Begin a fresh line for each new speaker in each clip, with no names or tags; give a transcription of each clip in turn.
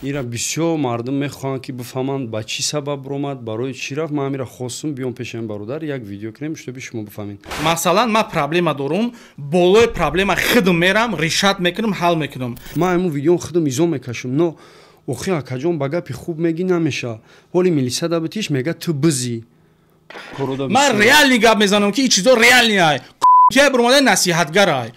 Ира бисёр мардум мехоҳанд, ки бифаҳманд, ба чӣ сабаб ромад, барои чӣ рафт. Ман ҳамира хостум, биём пеши ин бародар, як видео кунем, чтобы шумо бифаҳмед.
Масалан, ман проблема дорум, болои проблема худм мерам, решать мекунам, ҳал мекунам.
Ман ҳамун видеом худам изо мекашам, но охи, акаҷон, ба гапи хуб мегӣ, намеша. Ҳоли милиса дабитиш, мега: «Ту бизӣ».
Ман реальный гап мезанам, ки ин чизо реальный ай. Кия буромадаи насиҳатгарай,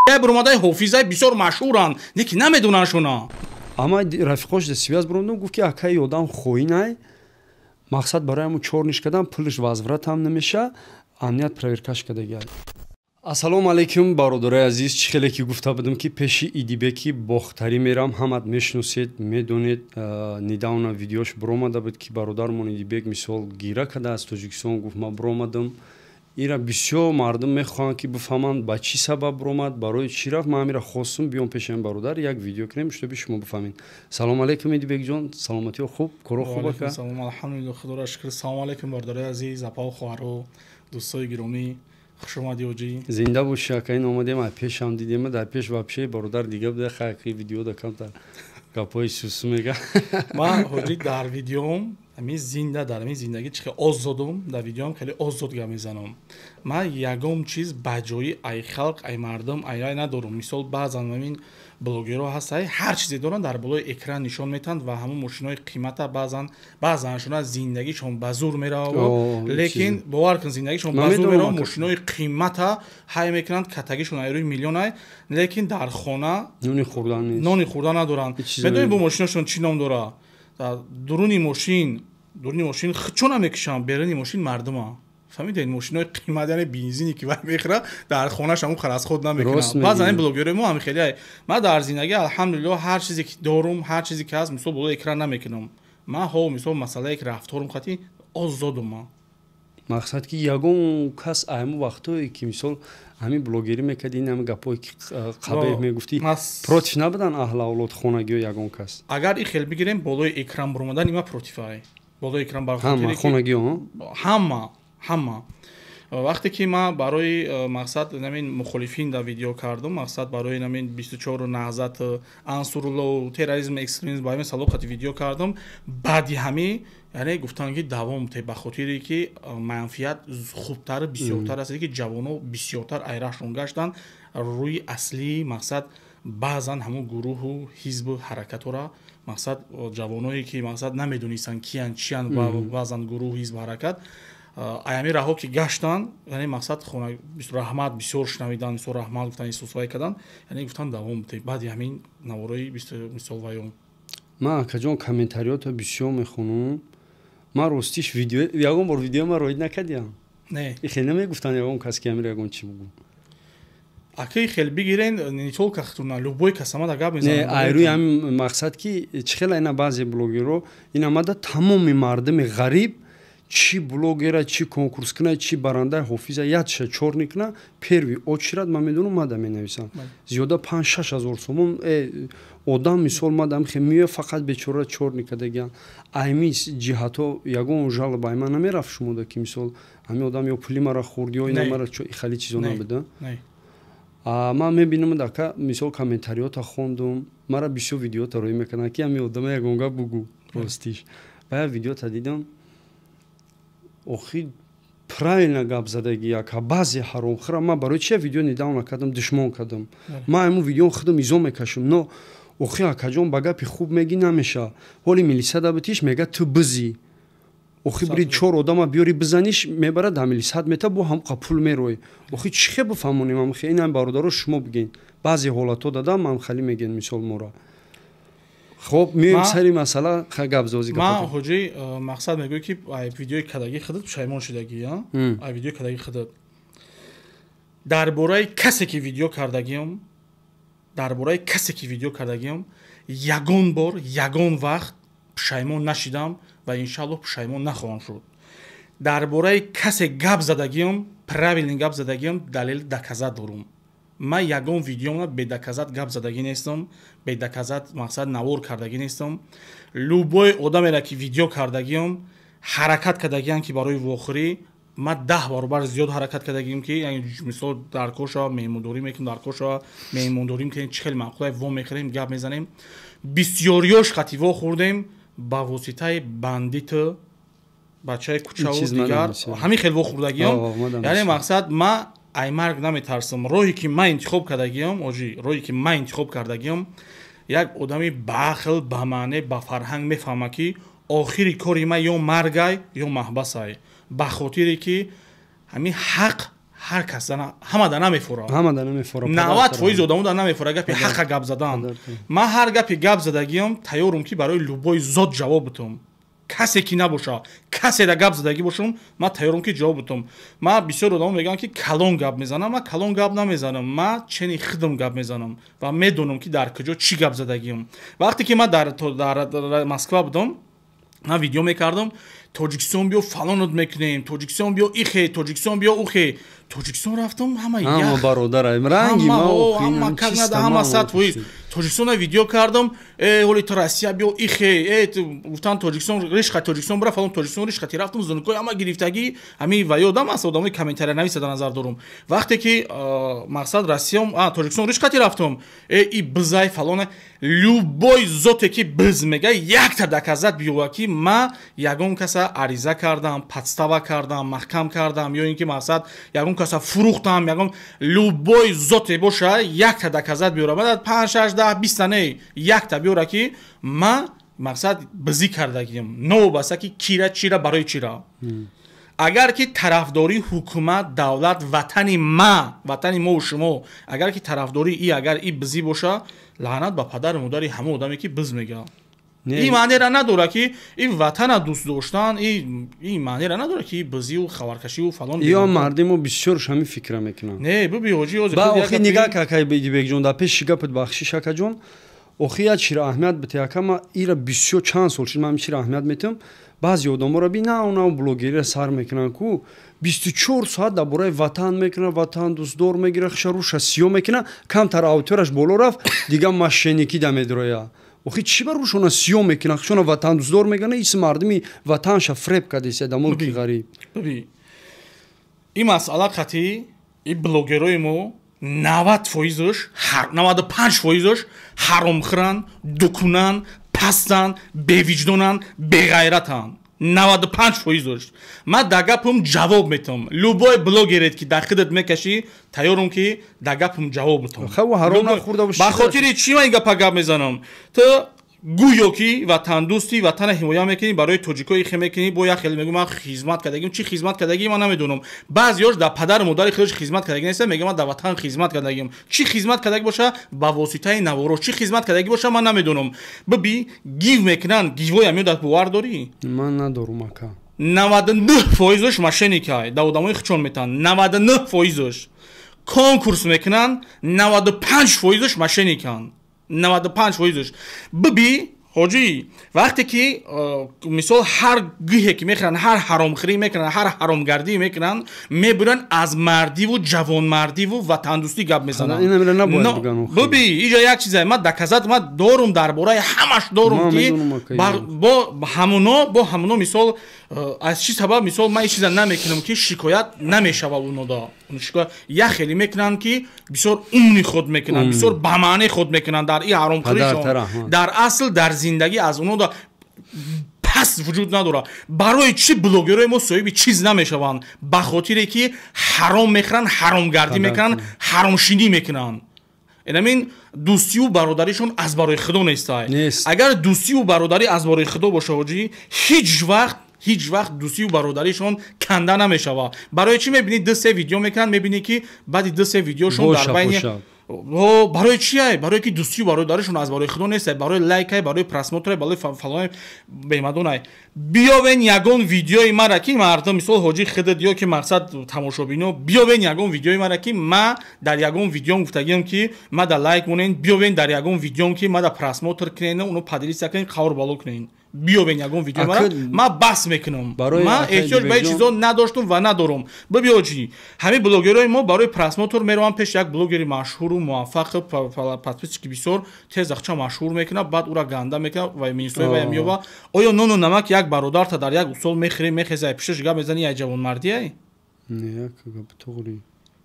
кия буромадаи ҳофизай, бисёр машҳуранд, лекин намедонандшона.
Ама рафиқош да связь бурондум, гуфт, ки акаи одам хоинай, мақсад барои ҳамун чёрный ш кардам, пулш возврат ам намеша, амният проверка ш кардагиай. Ассалому алайкум, бародарои азиз! Чӣ хеле ки гуфта будам, ки пеши Идибеки Бохтарӣ мерам, ҳамат мешиносед, медонед. Недавно видеош буромада буд, ки бародармон Идибек мисол гира карда аз Тоҷикистон, гуфт: «Ман буромадам». Ира бисёр мардум мехоҳанд, ки бифаҳманд, ба чӣ сабаб ромад, барои чӣ рафт. Ман ҳамира хостум, биём пеши ин бародар, як видео кунем, чтобы шумо бифаҳмед. Салому алайкум, Идибекҷон! Саломатиҳо хуб, коро хуб, ака?
Салом, алҳамдулилло, худоро шукр. Салому алайкум, бародарои азиз, апаву хоҳаро, дӯстои гиромӣ, хушомадӣ, оҷӣ.
Зинда боши, ака. Ин омадем, ай пешам дидем, дар пеш вообще бародар дига буда. Хайқи видео да камтар гапҳои сусу мега.
Ман, ҳоҷӣ, дар видеом ҳамин зинда, дар ҳамин зиндагӣ чӣ хел озодум, дар видеоам хеле озод гап мезанам. Ман ягон чиз ба ҷои ай халқ, ай мардум, ай надорум. Мисол, баъзан ҳамин блогерҳо ҳастаи, ҳар чизе доранд, дар болои экран нишон метаҳанд ва ҳамун мошинои қимата. Баъзан баъзаншона зиндагишон ба зур меравад, лекин бовар кун, зиндагишон ба зур меравад, мошинои қимата ҳай мекунанд, катагишон айрӯи миллионай, лекин дар хона нони хӯрда надоранд. Медонӣ, бо мошиношон чӣ ном дорад? Дуруни мошин, дуруни мошин чо намекушанд, беруни мошин мардума. Фаҳмидед? Мошинои қимат, яъне бензине ки вай мехӯра, дар хонааш ҳамун харасход намекунад. Баъзан ин блогерои мо ҳами хеле. Ман дар зиндагӣ, алҳамдулилло, ҳар чизе ки дорум, ҳар чизе ки ҳаст, мисол, болои экран намекунам. Ман ҳо, мисол, масъалае ки рафторум хати озодум ман.
Мақсад, ки ягон кас ҳамун вақтое ки, мисол, ҳамин блогерӣ мекарди, ин ҳами гапҳое ки қабеҳ мегуфтӣ, против набудан аҳл авлод, хонагиё, ягон кас?
Агар и хел бигирем, болои экран буромадан има против ай, болои экран.
Ҳама хонагиё?
Ҳама, ҳама. Вақте ки ман барои мақсад намин мухолифин да видео кардум, мақсад барои намин 24 наҳзат, ансурулло, терроризм, экстремизм, ба ҳамин салоқати видео кардум, баъди ҳамин, яъне, гуфтанд, ки давом те, ба хотире ки манфиат хубтар, бисёртар аст, ки ҷавоно бисёртар айрашон гаштанд рӯи аслии мақсад. Баъзан ҳамун гурӯҳу ҳизбу ҳаракатҳоро, мақсад, ҷавоное ки, мақсад, намедонистанд киян, чиян, баъзан гурӯҳ, ҳизб, ҳаракат аями раҳо ки гаштанд, яъне, мақсад, хона раҳмат бисёр шунавидан, бисёр раҳмат гуфтан, исусвай карданд, яъне, гуфтанд: «Давом те». Баъди ҳамин наворои, мисол, ваён.
Ман, акаҷон, комментариёто бисёр мехонам. Ман ростиш видео, ягон бор видео ман роид накардиям.
Не.
Хеле намегуфтанд ягон кас, ки ҳамир ягон чӣ бугӯ?
Акаи, хел бигирен, не только хтуна, любой кас амада гап
мезанад. Не, айрӯи ҳамин мақсад, ки чӣ хела ина баъзе блогерро ин амада, тамоми мардуми ғариб, чӣ блогера, чӣ конкурс куна, чӣ барандаи ҳофиза, ядша чёрный куна, первый очередь, ман медонам, мада менависам. Зиёда 5-6 ҳазор сомон одам, мисол, мадам хе меоя, фақат бечора чёрный кардагиан. Айми ҷиҳатҳо ягон жалоба ай ман намерафт шумода, ки, мисол, ҳамин одам ё пули мара хӯрд, ё ина мара, хали чизо набуда? Ман мебинам, дака, мисол, комментариёта хондум, мара бисёр видеота роӣ мекарданд, ки ҳамин одама ягон гап бугӯ. Ростиш, ба як видеота дидам, охи, правильно гап задаги яка. Баъзе ҳаромхӯра ман барои чи видео недавно кардам, душмон кардам. Ман ҳамун видео худам изо мекашам, но охи, акаҷон, ба гапи хуб мегӣ, намеша. Ҳоли милиса дабитиш, мега: «Ту бизӣ». Охи, бири чор одама биёри, бизаниш, мебарад дар милисат мета, бо ҳамқа пул мероӣ. Охи, чӣ хе бифаҳмонем? Амхе инам, бародаро, шумо биген, баъзе ҳолатҳо дадам ман хали мегӯен, мисол, мора. Хоб, меоем сари масъала, гапзозӣ.
Ман, ҳоҷӣ, мақсад мегӯй, ки ай видеои кадаги худат пушаймон шудагӣ, ай видеои кадаги худат. Дар бораи касе ки видео кардагиам, дар бораи касе ки видео кардагиам, ягон бор, ягон вақт пушаймон нашидам ва иншаллоҳ пушаймон нахоҳам шуд. Дар бораи касе гап задагиам, правильный гап задагиам, далел, доказать дорум. Ман ягон видеомна бе доказать гап задагӣ нестам, бе доказать, мақсад, навор кардагӣ нестам. Любой одамеро ки видео кардагиам, ҳаракат кардагиам, ки барои вохӯрӣ ман 10 баробар зиёд ҳаракат кардагиам, ки, мисол, дар кор шава, меҳмондорӣ мекунем, дар кор шава, меҳмондорӣ мекунем, чӣ хеле маъқулай, во мехӯрем, гап мезанем. Бисёриёш хати вохӯрдем ба воситаи бандиту бачаи кучаву дигар ҳамин хел вохӯрдагиём. Яъне мақсад ма ай марг наметарсам. Роҳе ки ман интихоб кардагиём, оҷи, роҳе ки ман интихоб кардагиём, як одами баақл, ба маъне, ба фарҳанг мефаҳма, ки охири кори ман ё маргай, ё маҳбасай. Ба хотире ки ҳамин ҳақ ҳар кас ҳамада намефура, 90% одамода намефура гапи ҳақа гап задан. Ман ҳар гапи гап задагиём тайёрум, ки барои любой зот ҷавоб бутум. Касе ки набоша, каседа гап задагӣ бошум, ман тайёрум, ки ҷавоб бутум. Ман бисёр одамо мегӯям, ки калон гап мезанам. Ман калон гап намезанам, ман чени худам гап мезанам ва медонам, ки дар куҷо чӣ гап задагиам. Вақте ки ман дар Москва будам, ман видео мекардам: «Тоҷикистон биё, фалонот мекунем, Тоҷикистон биё, ихе, Тоҷикистон биё, ухе». Тоҷикистон рафтам, ҳама ҳама 100%. Тоҷикистона видео кардам: «Э, ҳоли ту Россия биё, ихе». Э, гуфтан Тоҷикистон ришха, Тоҷикистон бира, фалон, Тоҷикистон ришхати. Рафтам, зунукои ҳама гирифтагӣ, ҳами ва ёдам аст, одамои комментария нависа дар назар дорум. Вақте ки мақсад Россиям, Тоҷикистон ришхати рафтам, э, и бизай, фалоне. Любой зоте ки биз мега, якта доказать биёва, ки ма ягон каса ариза кардам, подстава кардам, маҳкам кардам, ё ин ки мақсад ягон каса фурӯхтам. Ягон любой зоте боша, якта доказать биёра. Ма панҷ, шаш, 10, 20-та не, якта биёра, ки ма мақсад бизӣ кардагиам, новобаста ки кира, чира, барои чира. Агар ки тарафдории ҳукумат, давлат, ватани ма, ватани мову шумо, агар ки тарафдории и, агар и бизӣ боша, лаънат ба падару модари ҳамон одаме, ки биз мега. Ин маънеро надорад, ки ин ватана дӯст доштан, ин маънеро надорад, ки бизию хабаркашию фалон.
Ё мардимо бисёр ҳамин фикра мекунанд.
Не, биби, ҳоҷи.
Ба охи нигаҳ, какай Бегҷон, дар пеши гапат бахшиш, акаҷон. Охи як чиро аҳамият бите, ака. Ма ира бисёр чанд сол шуд, ман чиро аҳамият метиҳам. Баъзе одаморо би, нав нав блогерия сар мекунанд ку, 24 соат дар бораи ватан мекунад, ватан дӯстдор мегирад, хиша руша сиё мекунад. Камтар аудиторияш боло рафт, дига мошенникӣ да медроя. Охи чӣ бар рӯшона сиё мекунад, хишона ватандӯстдор мекунад, иси мардуми ватанша фреб кардеся дар мулки ғариб.
Биби, ин масъала қатъи ин блогерои мо 90%-аш, 95%-аш ҳаромхӯранд, дукунанд, пастанд, бевиҷдонанд, беғайратанд. 95%-аш. Ман дар гапам ҷавоб метавам. Любой блогерет ки дар худат мекашӣ, тайёрам, ки дар гапам ҷавоб бутам. Ба хотири чӣ ман ин гапа гап мезанам? Ту гӯё ки ватандӯстӣ, ватана ҳимоя мекунӣ, барои тоҷикои хе мекунӣ, бо як хеле мегӯ: «Ман хизмат кардагим». Чӣ хизмат кардагӣ, ман намедонам. Баъзеёш дар падару модари худаш хизмат кардагӣ неста, мега: «Ман дар ватан хизмат кардагим». Чӣ хизмат кардагӣ боша, ба воситаи наворо чӣ хизмат кардагӣ боша, ман намедонам. Биби, гив мекунанд, гивоя меёдат, бовар дорӣ?
Ман надорум, ака.
99%-аш мошенникай, да одамои хучон метаҳанд. 99%-аш конкурс мекунанд, 95%-аш мошенниканд, 95%-аш. Биби, ҳоҷӣ, вақте ки мисол ҳар гӯҳе ки мехӯранд, ҳар ҳаромхӯрӣ мекунанд, ҳар ҳаромгардӣ мекунанд, мебуранд, аз мардиву ҷавонмардиву ватандӯстӣ гап мезананд. Биби, иҷа як чизе ман доказать ман дорум, дар бораи ҳамаш дорум, ки бо ҳамуно, бо ҳамуно. Мисол, аз чӣ сабаб, мисол, ман ин чиза намекунам, ки шикоят намешава унода? Як хеле мекунанд, ки бисёр умни худ мекунанд, бисёр бамаъне худ мекунанд дар ин ҳаромхӯришон. Дар асл, дар зиндагӣ аз оно пас вуҷуд надорад. Барои чӣ блогерои мо соҳиби чиз намешаванд? Ба хотире ки ҳаром мехӯранд, ҳаромгардӣ мекунанд, ҳаромшинӣ мекунанд. Инамин дӯстию бародаришон аз барои худо нестай. Агар дӯстию бародарӣ аз барои худо боша, ҳоҷӣ, ҳеҷ вақт, ҳеҷ вақт дӯстию бародаришон канда намешавад. Барои чӣ мебинӣ, ду се видео мекунанд, мебинӣ, ки баъди ду се видеошон дар байни? Барои чия? Барое ки дӯстию бародаришон аз барои худо нестай, барои лайкай, барои просмотрай, барои фалони бемадонай. Биёвен ягон видеои мара, ки мардум, мисол, ҳоҷи, худат ё ки мақсад тамошобино, биёвен ягон видеои мара, ки ма дар ягон видеом гуфтагиам, ки ма да лайк монен. Биёвен дар ягон видеом, ки ма да просмотр кунен, уно поделиться кунен, қавр бало кунен. Биёвен ягон видео мара, ма бас мекунам. Ма эҳтиёҷ ба ин чизо надоштум ва надорум. Биби, ҳоҷӣ, ҳамин блогерои мо барои просмотр мераванд пеш як блогери машҳуру муваффақ, подписчики бисёр, тез ахча машҳур мекунад, баъд ура ганда мекунад ва минусои вая меёба. Оё нону намак як бародарта дар як усол мехӯрӣ, мехезай, пишаш гап мезанӣ, як ҷавонмардиай?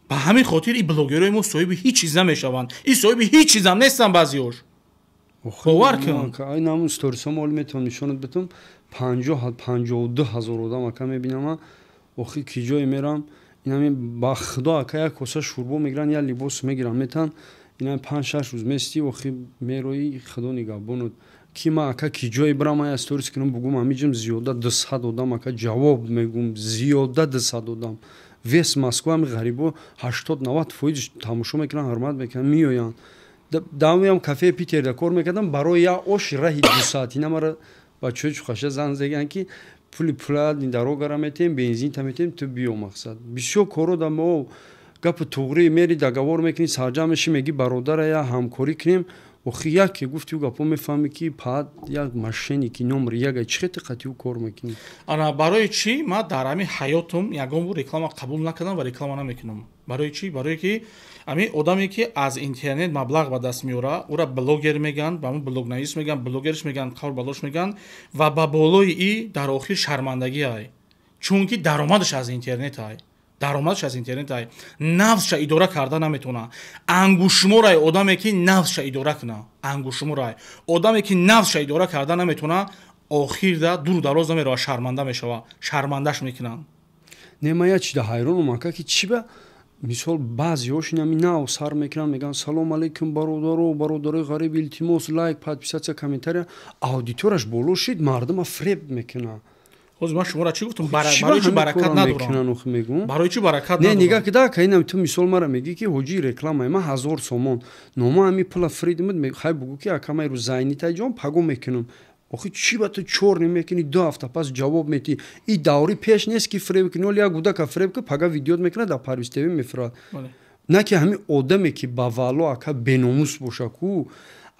Ба ҳамин хотир ин блогерои мо соҳиби ҳеҷ чиз намешаванд. Ин соҳиби ҳеҷ чизам нестанд баъзеҳош. Бовар кун.
Ай намун сторисом ол метавон нишонат битум 50 52 ҳазор одам ака мебинам. Охи ки ҷое мерам, инами ба худо ака як коса шӯрбо мегиранд, як либос мегиранд, метан ина 5-6 рӯз мести, охи мерои, худо нигаҳбонот. Ки ма ака ки ҷое бирам, ая сторис кунам, бугум ҳамиҷам зиёда 200 одам ака ҷавоб мегум, зиёда 200 одам. Весь Москва ҳами ғарибо 80-90% тамошо мекунанд, ҳурмат мекунанд, меоянд. Давоям кафеи Питерда кор мекардам, барои як ош раҳи 2 соатина мара бачаҳои чухаша зан зеган, ки пули пула дорогара метем, бензинта метем, ту биё. Мақсад, бисёр коро да мо гапи туғри мери, договор мекунӣ, сарҷам меши, меги бародара я ҳамкорӣ кунем. Охи яке гуфти ӯ гапо, мефаҳмӣ, ки паат як мошенники номер яга, чӣ хел қати ӯ кор мекунӣ?
Ана барои чӣ ман дар ҳамин ҳаётум ягон бор реклама қабул накардам ва реклама намекунам? Барои чӣ? Барое ки ҳамин одаме, ки аз интернет маблағ ба даст меорад, ӯра блогер мегӯянд, ба ҳамн блогнавис мегӯянд, блогерш мегӯянд, қавр балош мегӯянд ва ба болои и дар охир шармандагӣ ай, чунки даромадаш аз интернет ай, даромадаш аз интернет ай, нафсша идора карда наметавона. Ангушморай одаме, ки нафсша идора куна, ангушморай одаме, ки нафсша идора карда наметавона, охирда дуру дароз намерава, шарманда мешава, шармандаш мекунанд.
Не, ман як чида ҳайронам ака, ки чӣ ба мисол баъзеҳош инами нав сар мекунанд, мегӯянд: «Салом алейкум, бародаро, бародарои ғариб, илтимос, лайк, подписаться, комментария». Аудиторияш боло шид, мардума фреб мекунад.
Ҳозир ман шуморо чӣ гуфтам? Барои чӣ баракат надорам? Барои чӣ баракат?
Не, нигаҳ кида ка, инам ту мисол мара мегӣ, ки ҳоҷи, рекламаи ман 1000 сомон нома, ҳами пула фридмуд, хай, бугӯ, ки ака, ман рӯз зайнитай ҷон, паго мекунам. Охи чӣ ба ту чор намекунӣ, 2 ҳафта пас ҷавоб метӣ? И даври пеш нест, ки фреб кунӣ. Оли як гудака фреб ки пага видеот мекунад, дар Парвиз ТВ мефурад. На ки ҳамин одаме, ки ба вало ака беномус боша ку,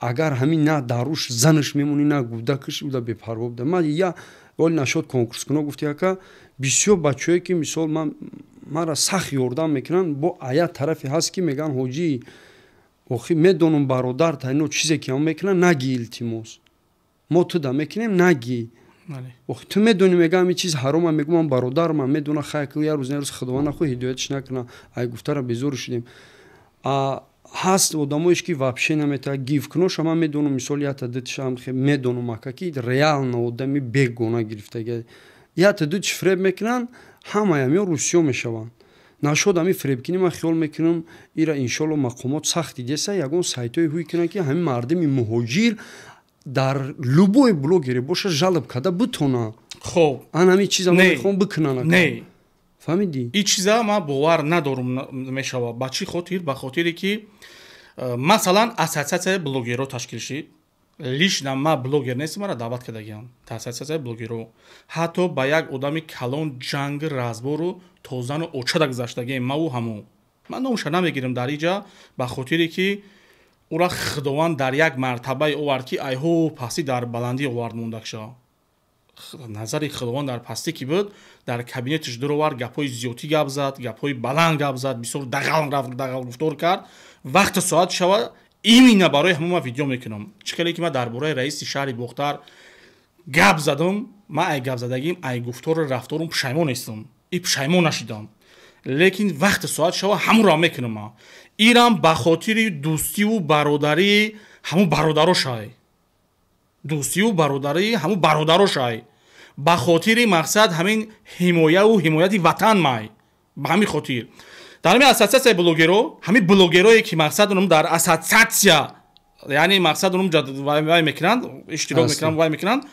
агар ҳамин на даруш занаш мемонӣ, на гудакаш, уда бепарво буда. Ман я оли нашод конкурскуно гуфти ака, бисёр бачаҳое, ки мисол ман мара сахт ёрдам мекунанд, бо ая тарафе ҳаст, ки мегӯянд: «Ҳоҷӣ, охи медонам, бародар, та ино чизе ки ҳам мекунанд, наги, илтимос, мо туда мекунем, наги». Охи ту медонӣ, мегӯям, ин чиз ҳарома, мегӯ, ман бародар, ман медонам, хай, як рӯз на рӯз худованд нахоҳ ҳидоятш накуна, ай гуфтара безор шудем. Ҳаст одамоеш, ки вообще наметавад гифкуноша, ман медонам, мисол ята дутишам медонам ака, ки реально одами бегона гирифтага, ята дутиш фреб мекунанд, ҳамаям ё русиё мешаванд. Нашод ҳами фребкунӣ, ман хиёл мекунам, ира иншолло мақомот сахт дидеса, ягон сайтҳои ҳуй кунанд, ки ҳамин мардуми муҳоҷир дар любой блогере боша, жалоб карда бутона.
Хоб.
Ан ҳамин чиза мехоҳам бикунанд.
Не.
Фаҳмидӣ?
Ин чиза ман бовар надорум мешавад. Ба чӣ хотир? Ба хотире ки масалан ассотсиатсияи блогерро ташкил шид. Лично ман блогер нестам, мара даъват кардагиам ассотсиатсияи блогерро. Ҳатто ба як одами калон ҷанги разбору тозану очада гузаштагием маву ҳамон. Ман номша намегирам дар иҷа, ба хотире ки ӯра худованд дар як мартабае овард, ки айҳо пастӣ дар баландӣ овард мондакша. Назари худованд дар пастӣ ки буд, дар кабинеташ дуровард, гапҳои зиёдтӣ гап зад, гапҳои баланд гап зад, бисёр дағал рафт, дағал гуфтор кард. Вақти соат шава, именно барои ҳамон ман видео мекунам. Чӣ хеле ки ман дар бораи раиси шаҳри Бохтар гап задам, ман ай гапзадагим, ай гуфтору рафторум пушаймон нестам и пушаймон нашидам, лекин вақти соат шава, ҳамонро мекунам. Ман ирам ба хотири дӯстиву бародарии ҳамун бародарошай, дӯстиву бародарии ҳамун бародарошай, ба хотири мақсад ҳамин ҳимояву ҳимояти ватан май. Ба ҳамин хотир дар ҳамин ассотсиатсияи блогеро, ҳамин блогерое, ки мақсад онум дар ассотсиатсия, яъне мақсад онум вай мекунанд, иштирок мекунанд, вай мекунанд,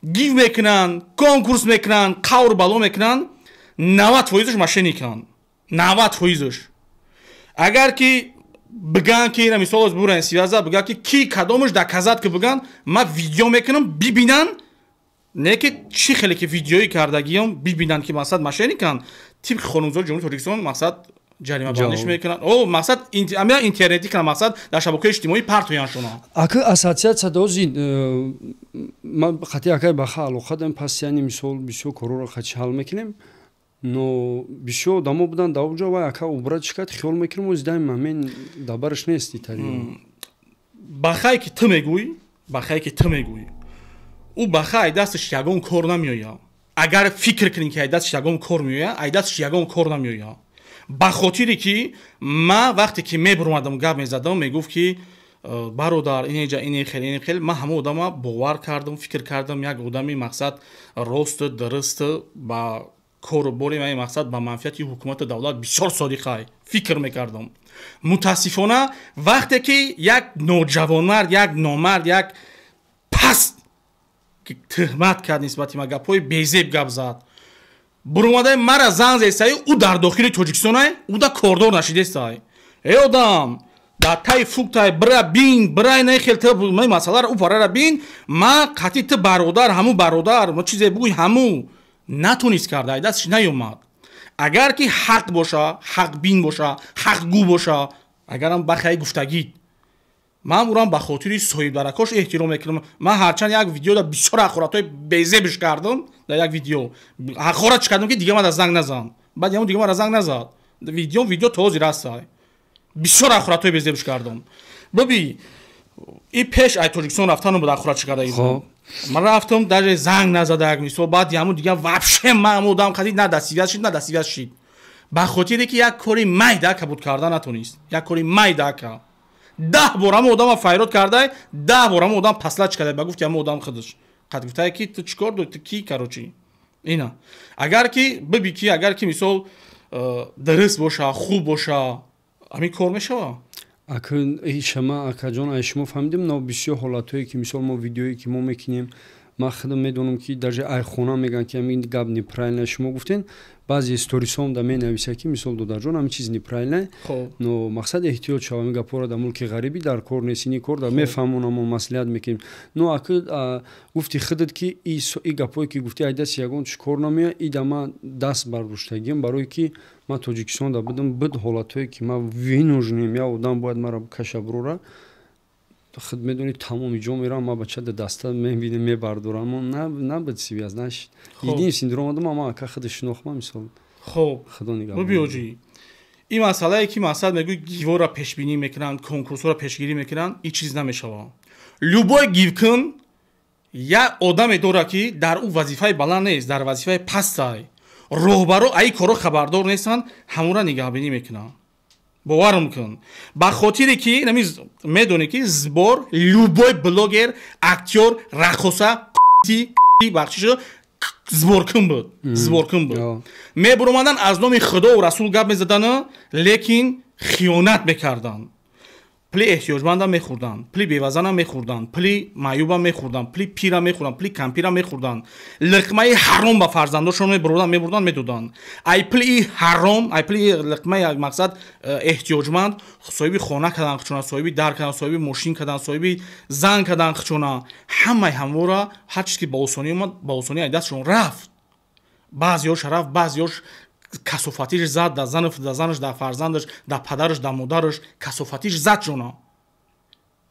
гив мекунанд, конкурс мекунанд, қавр бало мекунанд, 90 фоизаш мошенниканд, 90 фоизаш. Агар ки бигӯянд, ки ина мисол бурен связа, бигӯянд, ки ки кадомаш доказать ки, бигӯянд, ман видео мекунам, бибинанд, не ки чӣ хеле ки видеои кардагиём, бибинанд, ки мақсад мошенниканд, тибқи қонунгузори Ҷумҳурии Тоҷикистон мақсад ҷаримабандиш мекунанд. О мақсад амина интернетӣ кунанд, мақсад дар шабакаҳои иҷтимоӣ партоянд шуно.
Ака, ассотсиатсия дози ман хати акай баха алоқа дорем, пас яъне мисол бисёр корҳоро хати ҳал мекунем, но бисёр одамо буданд дар оҷо, вай ака убрать кард, хиёл мекунем, ози даим ҳамин дабараш нест итари.
Бахае ки ту мегӯй, бахае ки ту мегӯй, ӯ баха ай дасташ ягон кор намеояд. Агар фикр кунем, ки ай дасташ ягон кор меояд, ай дасташ ягон кор намеояд, ба хотире ки ман вақте ки мебуромадам, гап мезадам, мегуфт, ки Бародар, инеҷа ине хел, ине хел. Ман ҳама одама бовар кардам, фикр кардам, як одами мақсад росту дурусту, ба кору бори мақсад, ба манфиати ҳукумату давлат бисёр содиқай фикр мекардам. Мутаассифона, вақте ки як ноҷавонмард, як номард, як паст тӯҳмат кард нисбати ма, гапҳои безеб гап зад, буромадаи мара занг зестай, ӯ дар дохили Тоҷикистонай, ӯ да кордор нашидестай. Эй одам, дар таи фуктай, бира бин, бира нехел, ту масъаларо ӯ парара бин, ма қатъи ту бародар, ҳаму бародар, ма чизе бугӯй, ҳаму натонист карда, дастш наёмад. Агар ки ҳақ боша, ҳақбин боша, ҳақгӯ боша, агарам бахай гуфтагид, ман ӯрам ба хотири соҳибдаракош эҳтиром мекунам. Ман ҳарчанд як видеода бисёр ҳақоратҳои безебиш кардам, дар як видео ҳақорат чӣ кардам, ки дига мада занг назан, баъд яму дига мара занг назад. Видео то ҳозир ҳастай, бисёр ҳақоратҳои безебиш кардам. Биби, и пеш ай Тоҷикистон рафтану буд, ҳақорат чӣ карда. Ман рафтам, даже занг назада, як мисол. Баъд яму дига вообще ман ҳаму одам қадид на дастивяз шид, на дастивяз шид, ба хотире ки як кори майда кабуд карда натонист, як кори майда ка. 10 бор ҳама одама файрод кардай, 10 бор ҳама одам паслач кардай, ба гуфти ҳама одам худаш қад гуфтае, ки ту чӣ кор дори, ту ки, короче. Ина агар ки биби, ки агар ки мисол дуруст боша, хуб боша, ҳамин кор мешава.
Акун шама, акаҷон, ай шумо фаҳмидем, но бисёр ҳолатҳое ки мисол мо видеое ки мо мекунем, ман худам медонам, ки даже ай хона мегӯянд, ки ҳамин гап неправильно шумо гуфтен. Баъзе сторисҳоам да менависа, ки мисол, додарҷон, ҳамин чиз неправильно, но мақсад эҳтиёт шава, ҳамин гапҳоро дар мулки ғарибӣ дар кор нест, ини кор да мефаҳмонам, мо маслиҳат мекунем. Но аку гуфти худат, ки и гапҳое ки гуфти, ай дасти ягон чӣ кор намеояд, и да ман даст бардоштагиам, барое ки ман Тоҷикистон да будам, буд ҳолатҳое ки ман вынужден, як одам бояд маро каша бурора. Худ медонӣ, тамоми ҷо мерам, ман бача да даста мебинем, мебардорам, набуд связь, нашид. Единственный дуромадам, ама ака худ шинохма, мисол.
Хоб.
Худо нигаҳбон.
Бибиёҷӣ, ин масъалае ки мақсад мегӯй, гивора пешбинӣ мекунанд, конкурсҳоро пешгирӣ мекунанд, ин чиз намешавад. Любой гивкун як одаме дорад, ки дар ӯ вазифаи баланд нест, дар вазифаи пастай, роҳбаро аи корро хабардор нестанд, ҳамонро нигаҳбинӣ мекунанд. Боварам кун, ба хотире ки медонӣ, ки сбор любой блогер, актёр, раққоса, бахшиш, сборкун буд, сборкун буд. Мебуромадан, аз номи худову расул гап мезадану, лекин хиёнат мекарданд. Пули эҳтиёҷмандам мехӯрданд, пули бевазанам мехӯрданд, пули маъюбам мехӯрданд, пули пирам мехӯрданд, пули кампирам мехӯрданд, лиқмаи ҳаром ба фарзандошон мебурдан, мебурдан, медоданд. Ай пули ҳаром, ай пули лиқмаи мақсад эҳтиёҷманд соҳиби хона кардан хучона, соҳиби дар кардан, соҳиби мошин кардан, соҳиби зан кардан хучона. Ҳамаи ҳамвора ҳар чиз ки ба осонӣ омад, ба осонӣ ай дастшон рафт. Баъзеҳош рафт, баъзеҳош касофатиш зад дар занаш, дар фарзандаш, дар падараш, дар модараш касофатиш зад ҷона.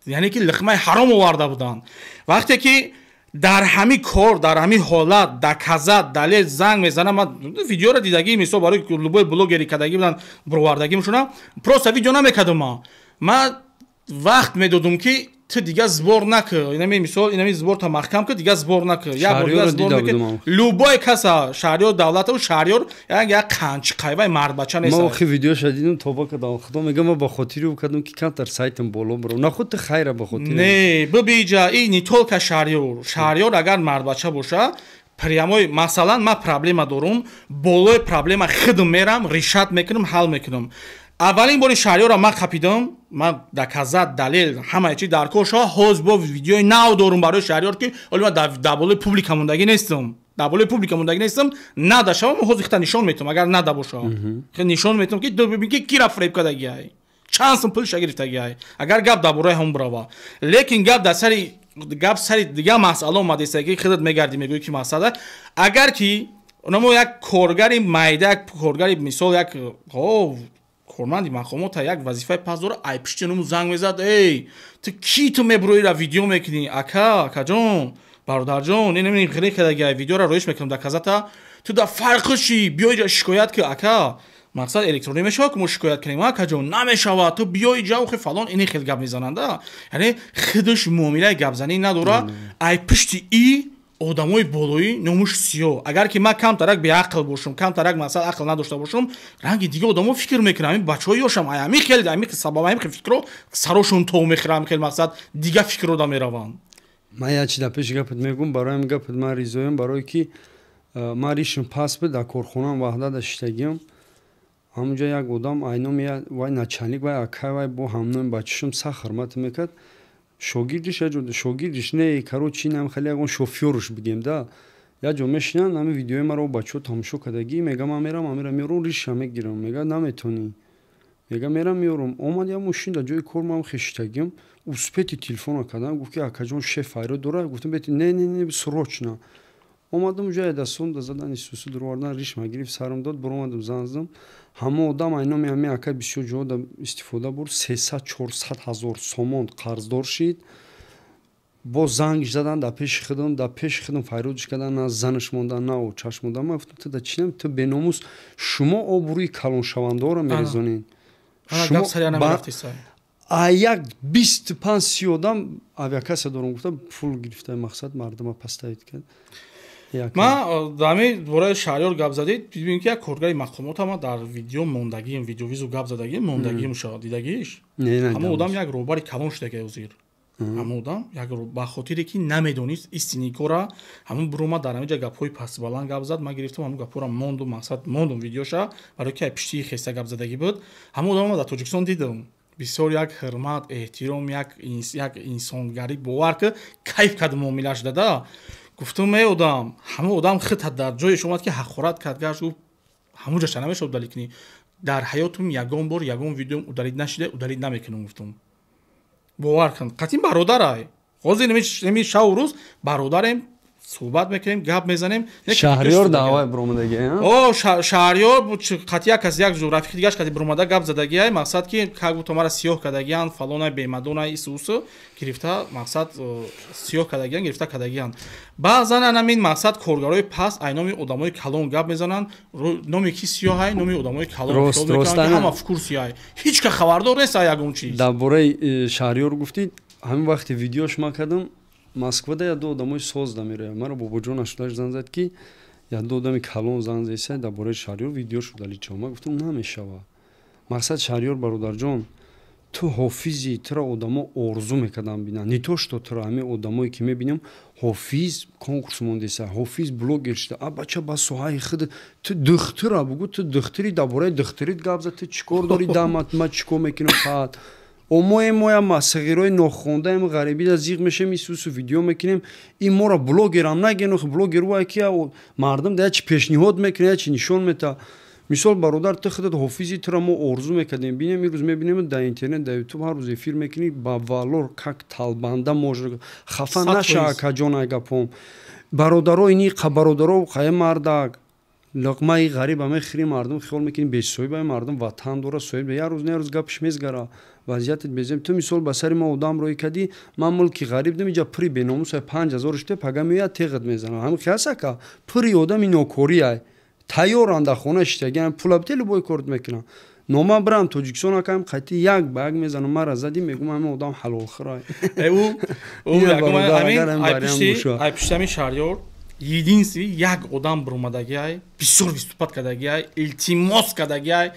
Яъне ки лиқмаи ҳаром оварда буданд. Вақте ки дар ҳамин кор, дар ҳамин ҳолат доказать, далел, занг мезанам, ман видеоро дидагӣ, мисол, барои любой блогери кардагӣ буданд, бировардагӣ мешунам, просто видео намекардам. Ман вақт медодум, ки ту дига сбор накӣ, инами мисол, инами сборта маҳкам ки, дига сбор накӣ, як бор дига сбор мекӣ. Любой каса, Шаҳриёр Давлатову, Шаҳриёр як қанчи қайваи мардбача нест.
Ман охи видеоша дидам, тоба кардам. Худо мегам, ман ба хотири ӯ кардам, ки камтар сайтам боло бирав, на худ ту хайра ба хотири.
Не, бибиҷа, и не только Шаҳриёр. Шаҳриёр агар мардбача боша, прямой, масалан, ман проблема дорум, болои проблема худам мерам, решать мекунам, ҳал мекунам. Аввалин бори Шаҳриёрро ман қапидам, ман доказать, далел, ҳамаи чи дар кор шава. Ҳоз бо видеои нав дорум барои Шаҳриёр, ки оли ман дар болои публика мондагӣ нестам, дар болои публика мондагӣ нестам, нада шава, ман ҳозир хита нишон метавам, агар нада боша, нишон метавам, ки бибин, ки кира фреб кардагиай, чанд сум пулша гирифтагиай, агар гап дар бораи ҳамон бирава. Лекин гап дар сари гап сари дигар масъала омадеста, ки худат мегардӣ, мегӯӣ, ки масъала, агар ки онамо як коргари майда, як коргари, мисол, як корманди мақомота, як вазифаи пас дора, ай пишти нуму занг мезад: «Эй, ту ки, ту мебуроира видео мекунӣ? Ака, акаҷон, бародарҷон, инамин ғире кардагиай, видеора роиш мекунам, доказать, ту да фарқуши, биё иҷа шикоят ки». Ака, мақсад электронӣ мешавад, ки мо шикоят кунем? Акаҷон, намешавад, ту биё иҷа, охи фалон, ини хел гап мезананда. Яъне худаш муомилаи гапзанӣ надора, ай пишти и Одамои болоӣ номуш сиёҳ. Агар ки ман камтарак беақл бошам, камтарак масалан ақл надошта бошам, ранги дига одамо фикр мекунам. Ҳамин бачаҳои ёшам ҳамин хел, ҳамин сабаб, ҳамин фикрро сарошон то мехӯрам, хел мақсад дига фикрро да мераванд.
Ман як чи дар пеши гапат мегӯм, барои ҳамин гапат ман ризоям, барое ки ман ришм паст буд, дар корхонаам Ваҳдата шиштагиам. Ҳамунҷо як одам айноми вай начальник, вай акай, вай бо ҳамноми бачашам сахт ҳурмат мекард. Шогирдиш шогирдиш не, короче, инам хеле ягон шофёрш бигем да. Як ҷо мешинанд, ҳамин видеои маро бачаҳо тамошо кардагӣ, мега ман мерам, амира меорам, риша мегирам. Мега наметонӣ. Мега мерам меорам. Омад як мошин дар ҷои кор, ман хештагиам, успети телефона кардам, гуфт ки акаҷон, шеф файро дора. Гуфтам бети не, не, не, срочно. Омадам ҷоя, дастон да задан, исусу дуровардан, ришма гирифт, сарам дод, биромадам, занг задам. Ҳама одам айноми ҳами ака бисёр ҷода истифода бурд, 300-400 ҳазор сомон қарздор шид. Боз зангш задан, дар пеши худам файродиш кардан, на занаш мондан, на очаш мондан. Ман гуфтам, ту да чи ту беномус, шумо обрӯи калоншавандаҳоро мерезонед. А як 25-30 одам авиакасса дорам гуфта, пул гирифта, мақсад мардума пастаид кард.
Ман дар бораи Шаҳриёр гап задед, бибинем ки як коргари мақомот ама дар видео мондагием, видеовизу гап задагием, мондагием шавад дидагиш. Ҳамон одам як роҳбари калон шудага ҳозир. Ҳамон одам як ба хотире ки намедонист истини кора, ҳамон буромад, дар ҳамин ҷа гапҳои пастбаланд гап зад. Ман гирифтам, ҳамон гапҳоро мондум, мақсад мондум видеоша, барои ки пиштии хеста гап задагӣ буд. Ҳамон одам дар Тоҷикистон дидам, бисёр як ҳурмат, эҳтиром, як инсонгарӣ, бовар ки кайф кард муомилаш дада. Гуфтум, эй одам, ҳамон одам хита дар ҷоеш омад ки ҳақорат кард, гашт, гуфт ҳамон ҷаша намешавад удалить кунӣ. Дар ҳаётум ягон бор ягон видеом удалить нашида, удалить намекунам, гуфтум. Бовар кун, қатъин бародарай, ҳозир неми шаву рӯз бародарем, суҳбат мекунем, гап мезанем.
Шаҳриёр даъвай биромадаги?
О, Шаҳриёр қатъи як кас, як рафиқи дигаш қати биромада гап задагиай, мақсад ки как будто мара сиёҳ кардагиян, фалонай, бемадонай, исусу гирифта, мақсад сиёҳ кардагиян, гирифта кардагиян. Баъзан анамин мақсад коргарои паст айноми одамои калон гап мезананд. Номи ки сиёҳай, номи одамои калон ҳама фукур сиёҳай, ҳеҷ ка хабардор нест ягон чиз.
Дар бораи Шаҳриёр гуфтид, ҳамин вақте видеош ма кардам, Москвада як ду одамои соз дамерояд. Маро бобоҷон ашудаш зан зад, ки як ду одами калон зан зеса, дар бораи Шаҳриёр видео шудали чо. Ма гуфтам, намешава. Мақсад, Шаҳриёр бародарҷон, ту ҳофизи, туро одамо орзу мекардам бинанд, не то что туро ҳамин одамое ки мебинам, ҳофиз конкурс мондеса, ҳофиз блогер шуда, а бача ба соҳаи худ ту духтура бугӯ, ту духтури, дар бораи духтурит гап зад, ту чӣ кор дорӣ? Дамат ма чӣ кор мекунам? Фаҳат омое моя сағирои нохондаем, ғарибида зиғ мешем, исусу видео мекунем. Ин моро блогерам наген. Блогер вай ки мардум да чи пешниҳод мекунад, я чи нишон мета. Мисол, бародар, ту худат ҳофизи, туро мо орзу мекардем бинем, имрӯз мебинем дар интернет, дар Ютуб ҳар рӯз эфир мекунӣ, ба валор как талбанда может. Хафа наша, акаҷон, ай гапом. Бародаро, ини бародаро, қае мардак луқмаи ғариба мехӯри, мардум хиёл мекунӣ бесоҳиба, мардум ватан дора, соҳиб. Як рӯз, не рӯз гапш мезгара, вазъиятат безем. Ту мисол ба сари ма одам роӣ кардӣ, ман мулки ғариб дам, иҷа пури беномус, 5000 шуте, пага меояд, теғат мезанам. Ҳамин хиасака пури одами нокорӣ ай тайёран, дар хона шиштагиан, пула бите, любой корт мекунам. Нома бирам Тоҷикистон, акам қайти як ба як мезанам, мара задӣ, мегум, ҳамин одам ҳалолхӯрай.
Ай пишти Шаҳриёр единственный як одам биромадагиай, бисёр выступать кардагиай, илтимос кардагиай,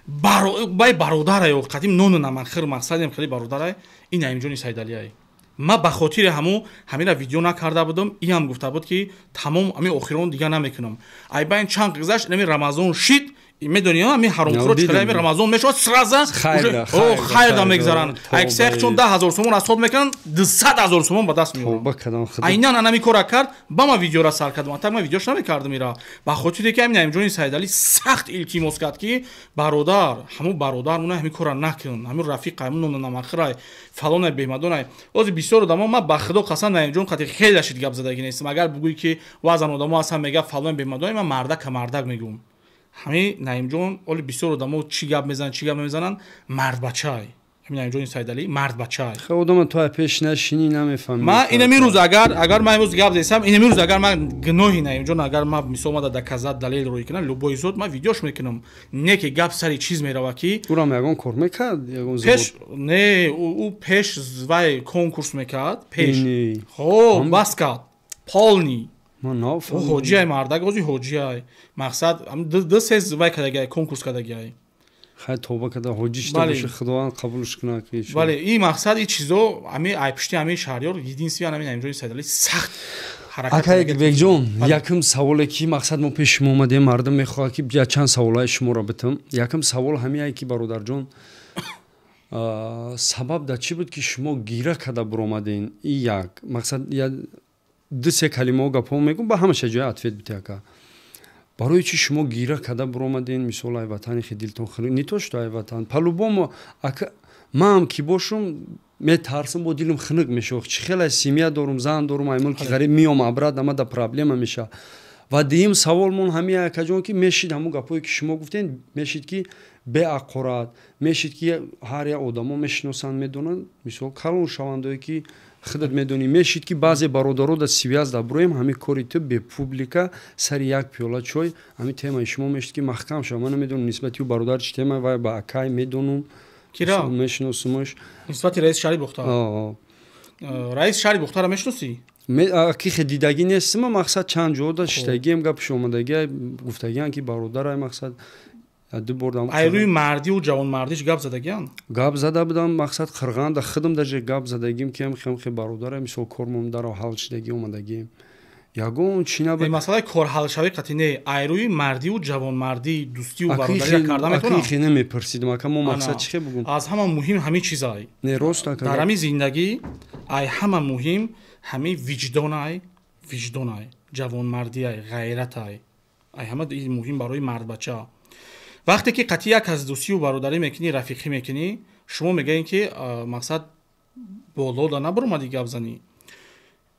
бай бародарай, қадим нону наманхир, мақсадем хеле бародарай, ин Наимҷони Сайдалиай. Ма ба хотири ҳаму ҳамира видео накарда будам. Иам гуфта буд, ки тамом, ҳамин охирон дигар намекунам. Ай байн чанд гузашт, ҳамин Рамазон шид, медони, ҳамин ҳаромхӯро чӣ ҳамин Рамазон мешавад, сразу хайрда мегзаранд. Аксиях чун 10 000 сомон аз худ мекунанд, 200 000 сомон ба даст меоранд. Айнан анами кора кард, ба ма видеора сар кардам. Атак ма видеош намекардам ира, ба хотире ки ҳамин Наимҷони Сайдалӣ сахт илтимос кард, ки бародар, ҳамун бародар муна ҳамин кора накун, ҳамин рафиқ, ҳамин нонамахирай, фалонай, бемадонай. Ози бисёр одамо, ма ба худо қасам, Наимҷон қати хеле шид гап задагӣ нестам. Агар бугӯӣ, ки вазан одамо ҳастан, мега фалон, бемадонай, ман мардака мардак мегӯм. Ҳамин Наимҷон, оли бисёр одамо чӣ гап мезананд, чӣ гап намезананд, мардбачай ҳамин Наимҷони Сайдалӣ, мардбачай.
Одама ту пеш нашинӣ, намефаҳмӣ.
Ман инами рӯз, агар ман имрӯз гап зесам, инами рӯз, агар ман гуноҳи Наимҷон, агар ман мисол мада доказать, далел рӯй кунам, любой зуд ман видеош мекунам. Не ки гап сари чиз мерава, ки
ӯрам ягон кор мекард, ягон?
Пеш не, ӯ пеш вай конкурс мекард, пеш хо бас кард. Полный. Ҳоҷиай мардак, ози ҳоҷиай. Мақсад ду се вай кардагиай, конкурс кардагиай.
Хай, тоба карда ҳоҷӣ шуда боша, Худованд қабулш кунад.
Бале, ин мақсад, ин чизо ами ай пушти ами Шаҳриёр единственный ами Наимҷони Сайдалӣ сахт.
Акай Бекҷон, якум саволе, ки мақсад мо пеши шумо омадем, мардум мехоҳад, ки чанд саволҳои шуморо битам. Якум савол ҳамиае, ки, бародарҷон, сабаб дар чӣ буд, ки шумо гира карда буромаден? И як мақсад, ду се калимао гапҳо мегӯм, ба ҳамаша ҷоя ответ бите, ака. Барои чӣ шумо гира карда буромаден? Мисол, ай ватани хи дилтон хеле не то что ай ватан, по-любому, ака, маам ки бошум, метарсам, бо дилам хунук мешавад. Чӣ хеле семья дорум, зан дорум, ай мулки ғариб миём, обратно мада проблема меша. Ва дуюм саволмон ҳамия, акаҷон, ки мешид ҳамун гапҳое, ки шумо гуфтен, мешид, ки беақорат мешид, ки ҳар як одамо мешиносанд, медонанд, мисол, калон шавандое, ки худат медонӣ, мешид, ки баъзе бародаро да связь да буроем, ҳамин кори ту бе публика, сари як пиёла чой ҳамин темаи шумо мешид, ки маҳкам шава. Ман намедонам, нисбати ӯ бародар чӣ тема, вай ба акай медонум, мешиносумаш.
Нисбати раиси шаҳри Бохтар? Раиси шаҳри Бохтарро мешиносӣ?
Ки хе дидагӣ нестима, мақсад, чанд ҷода шиштагием, гапш омадагӣ, гуфтагиам, ки бародарай, мақсад, ду бор.
Ай рӯи мардиву ҷавонмардиш гап задагиан?
Гап зада будам, мақсад, қирғанда худам даже гап задагим, ки хе бародарай, мисол, кормон даро ҳал шидагӣ, омадагием, ягон чӣ набуд.
Масъалаи корҳалшавӣ қатъи не, ай рӯи мардиву ҷавонмардӣ, дӯстиву бародарӣ карда метавонам?
Хе, намепурсидам, ака, мо мақсад чӣ хе бугум.
Аз ҳама муҳим ҳамин чизай.
Не, рост, ака.
Дар ҳамин зиндагӣ ай ҳама муҳим ҳамин виҷдонай, виҷдонай, ҷавонмардиай, ғайратай. Ай ҳама муҳим барои мардбача. Вақте ки қатъи як аз дӯстиву бародарӣ мекунӣ, рафиқӣ мекунӣ, шумо мегӯед, ки мақсад боло да набаромадӣ гап занӣ.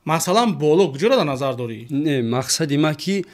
Масалан, боло куҷоро дар назар дорӣ?
Не, мақсади ма, ки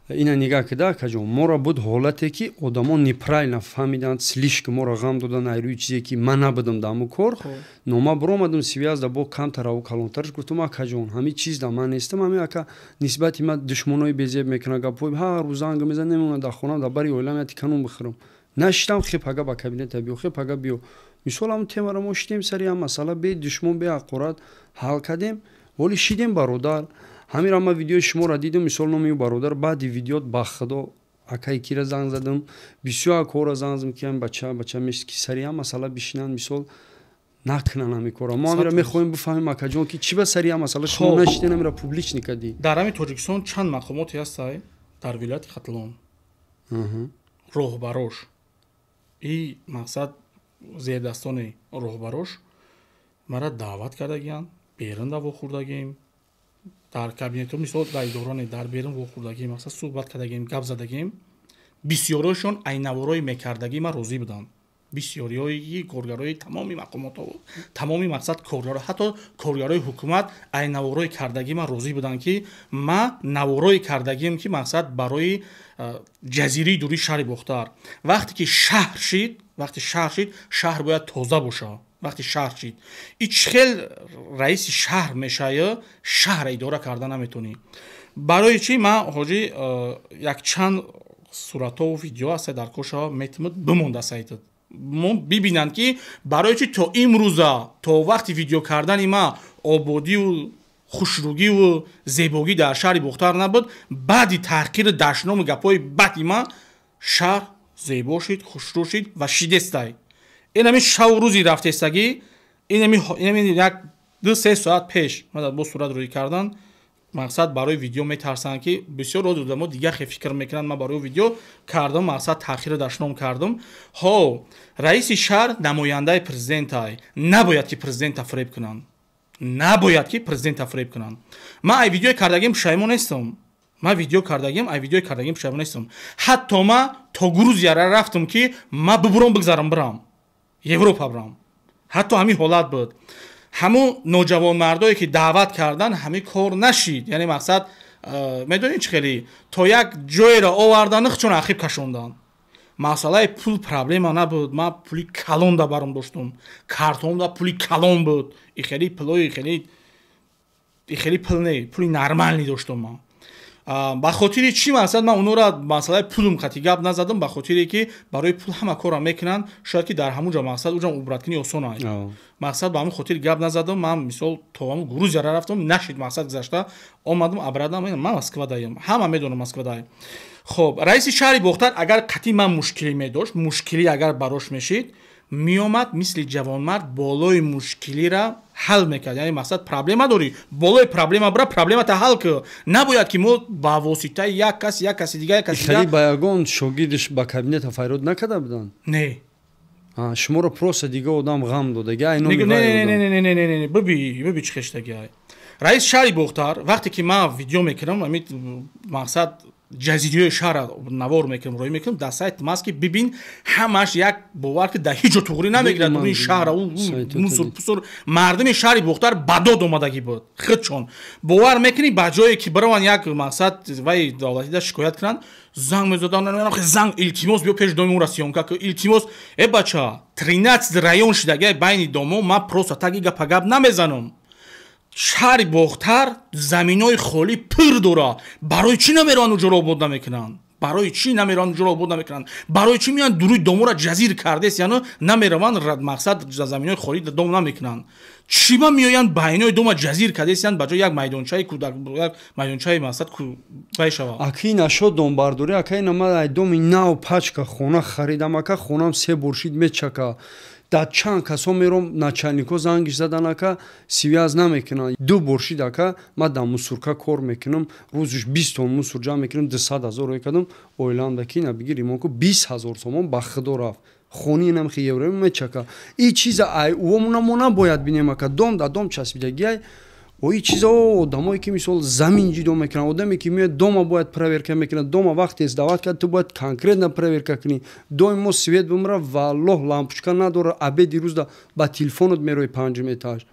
ина нигаҳ кида, акаҷон, моро буд ҳолате, ки одамо неправильно фаҳмиданд, слишком моро ғам додан ай рӯи чизе, ки ман набудам дар ҳамун кор. Нома буромадам, связь да бо камтараву калонтарш гуфтам: акаҷон, ҳамин чиз да ман нестам, ҳамин ака нисбати ма душмонои безеб мекунад, гапҳои ҳар рӯз занг мезан, намемонад дар хонам, дар бари оилам яти канун бихӯрам. Нашитам, хе пага ба кабинета биё, хе пага биё. Мисол, ҳамун темаро мо шидем, сари ҳам масъала бе душмон, бе ҳақорат ҳал кардем. Воли шидем, бародар. Ҳаминро ман видеои шуморо дидам, мисол, номи ӯ бародар, баъди видеот, ба худо, акаи кира занг задам, бисёр акора занг задам, ки ҳам бача бача мешид, ки сари ҳам масъала бишинанд, мисол, накунанд ҳамин кора. Мо ҳаминро мехоҳем бифаҳмем, акаҷон, ки чӣ ба сари ҳам масъала шумо нашиден, ҳаминро публичный кардӣ.
Дар ҳамин Тоҷикистон чанд мақомоте ҳастай, дар вилояти Хатлон роҳбарош и мақсад зердастони роҳбарош мара даъват кардагиянд, берун да вохӯрдагем, дар кабинетҳо, мисол, дар идора не, дар берун вохӯрдагем, мақсад, суҳбат кардагем, гап задагем. Бисёриҳошон айнаворои мекардагӣ ман розӣ буданд. Бисёриҳои коргарои тамоми мақомотҳо, тамоми, мақсад, коргаро, ҳатто коргарои ҳукумат айнаворои кардагӣ ман розӣ буданд, ки ман наворои кардагием, ки мақсад барои ҷазираи дури шаҳри Бохтар. Вақте ки шаҳр шид, вақте шаҳр шид, шаҳр бояд тоза бошад. Вақте шаҳр шид, и чӣ хел раиси шаҳр мешавӣ, шаҳра идора карда наметонӣ? Барои чӣ ман, ҳоҷӣ, якчанд суратҳову видео ҳаста, дар коша метимад, бимонда сайтат, бибинанд, ки барои чӣ то имрӯза, то вақти видео кардани ман ободиву хушругиву зебогӣ дар шаҳри Бохтар набуд. Баъди таҳқири дашному гапҳои бади ман шаҳр зебо шид, хушрӯ шид ва шидестай. Инами шаву рӯзи рафтестагӣ, инами як 2-3 соат пеш бо сурат рӯй кардан, мақсад, барои видео метарсанд, ки бисёр роз одамо дигар хе фикр мекунанд. Ман барои видео кардам, мақсад, таъхиру дашном кардам. Ҳо, раиси шаҳр намояндаи президентай, набояд ки президента фиреб кунанд, набояд ки президента фиреб кунанд. Ман ай видеои кардагим пушаймон нестам. Ман видео кардагим, ай видеои кардагим пушаймон нестам. Ҳатто ман то Грузияра рафтам, ки ман бубурам, бигзарам, бирам Европа, бирам. Ҳатто ҳамин ҳолат буд. Ҳамун ноҷавонмардое, ки даъват кардан, ҳамин кор нашид. Яъне, мақсад, медонед, чӣ хеле то як ҷоеро овардан, чун ақиб кашондан. Масъалаи пул проблема набуд. Ман пули калон да баром доштум, картонда пули калон буд, и хеле пулои хеле, и хеле пул не, пули нормальный доштум ман. Ба хотири чӣ мақсад ман онора масъалаи пулум қати гап назадам, ба хотире ки барои пул ҳама корро мекунанд, шояд ки дар ҳамун ҷо мақсад уҷам убраткунӣ осон ай. Мақсад ба ҳамун хотир гап назадам. Ман мисол то ҳамун Грузияра рафтам, нашид мақсад гузашта омадам обратно, ман Москва даем, ҳама медонам Москва даем. Хоб, раиси шаҳри Бохтар агар қати ман мушкилӣ медошт, мушкилӣ агар барош мешид, меомад мисли ҷавонмард болои мушкилира ҳал мекард. Яъне мақсад проблема дорӣ, болои проблема бира, проблемата ҳал кӣ. Набояд ки мо ба воситаи як кас, як каси дигар, як каси
дигар. Ба ягон шогирдиш ба кабинета файрод накарда буданд?
Не.
Шуморо просто дига одам ғам додага?
Не, биби, биби, чӣ хештаги. Раис шаҳри Бохтар вақте ки ман видео мекунам, ами мақсад ҷазириҳои шаҳра навор мекунам, роӣ мекунам дар сайт маски, бибин, ҳамаш як, бовар ки дар ҳеҷ ҷо туғрӣ намегирад. Дуруни шаҳра мусур пусур, мардуми шаҳри Бохтар ба дод омадагӣ буд худшон. Бовар мекунӣ, ба ҷое ки бираванд як мақсад вай давлатида шикоят кунанд, занг мезаданд, занг, илтимос, биё пеш доми ӯра съёмка ку, илтимос. Э бача, 13 район шидаги байни домо, ман просто таги гапа гап намезанам. Шаҳри Бохтар заминои холӣ пир дора. Барои чӣ намераванд, уҷоро обод намекунанд? Барои чӣ намераванд, уҷоро обод намекунанд? Барои чӣ меоянд, дуруи домора ҷазир кардес, яъне намераванд, мақсад заминои холӣ дом намекунанд? Чӣ ба меоянд, байнои дома ҷазир кардесянд, ба ҷои як майдончаи кӯдак, як майдончаи мақсад вай шавад?
Аки нашод домбардорӣ, ака, ина ман ай доми нав пачка хона харидам, ака, хонам се боршид мечака. Дар чанд касо мером, начальнико зангиш задан, ака, связь намекунанд. Ду боршид, ака, ман дар мусорка кор мекунам, рӯзиш 20 тон мусор ҷамъ мекунам, 200 000 рӯй кардам оилаам ки на бигир ремонт ку, 20 000 сомон ба худо рафт. Хони намхи евро мечака. И чиза ай уомуна мо набояд бинем, ака, дом дар дом часпидагиай. О, и чиза одамое ки мисол замин ҷидо мекунанд, одаме ки меояд дома бояд проверка мекунад. Дома вақте сдавать кард, ту бояд конкретно проверка кунӣ. Доим мо свет бимра, валлоҳ, лампочка надора, обеди рӯзда ба телефонот мерои панҷум этаж.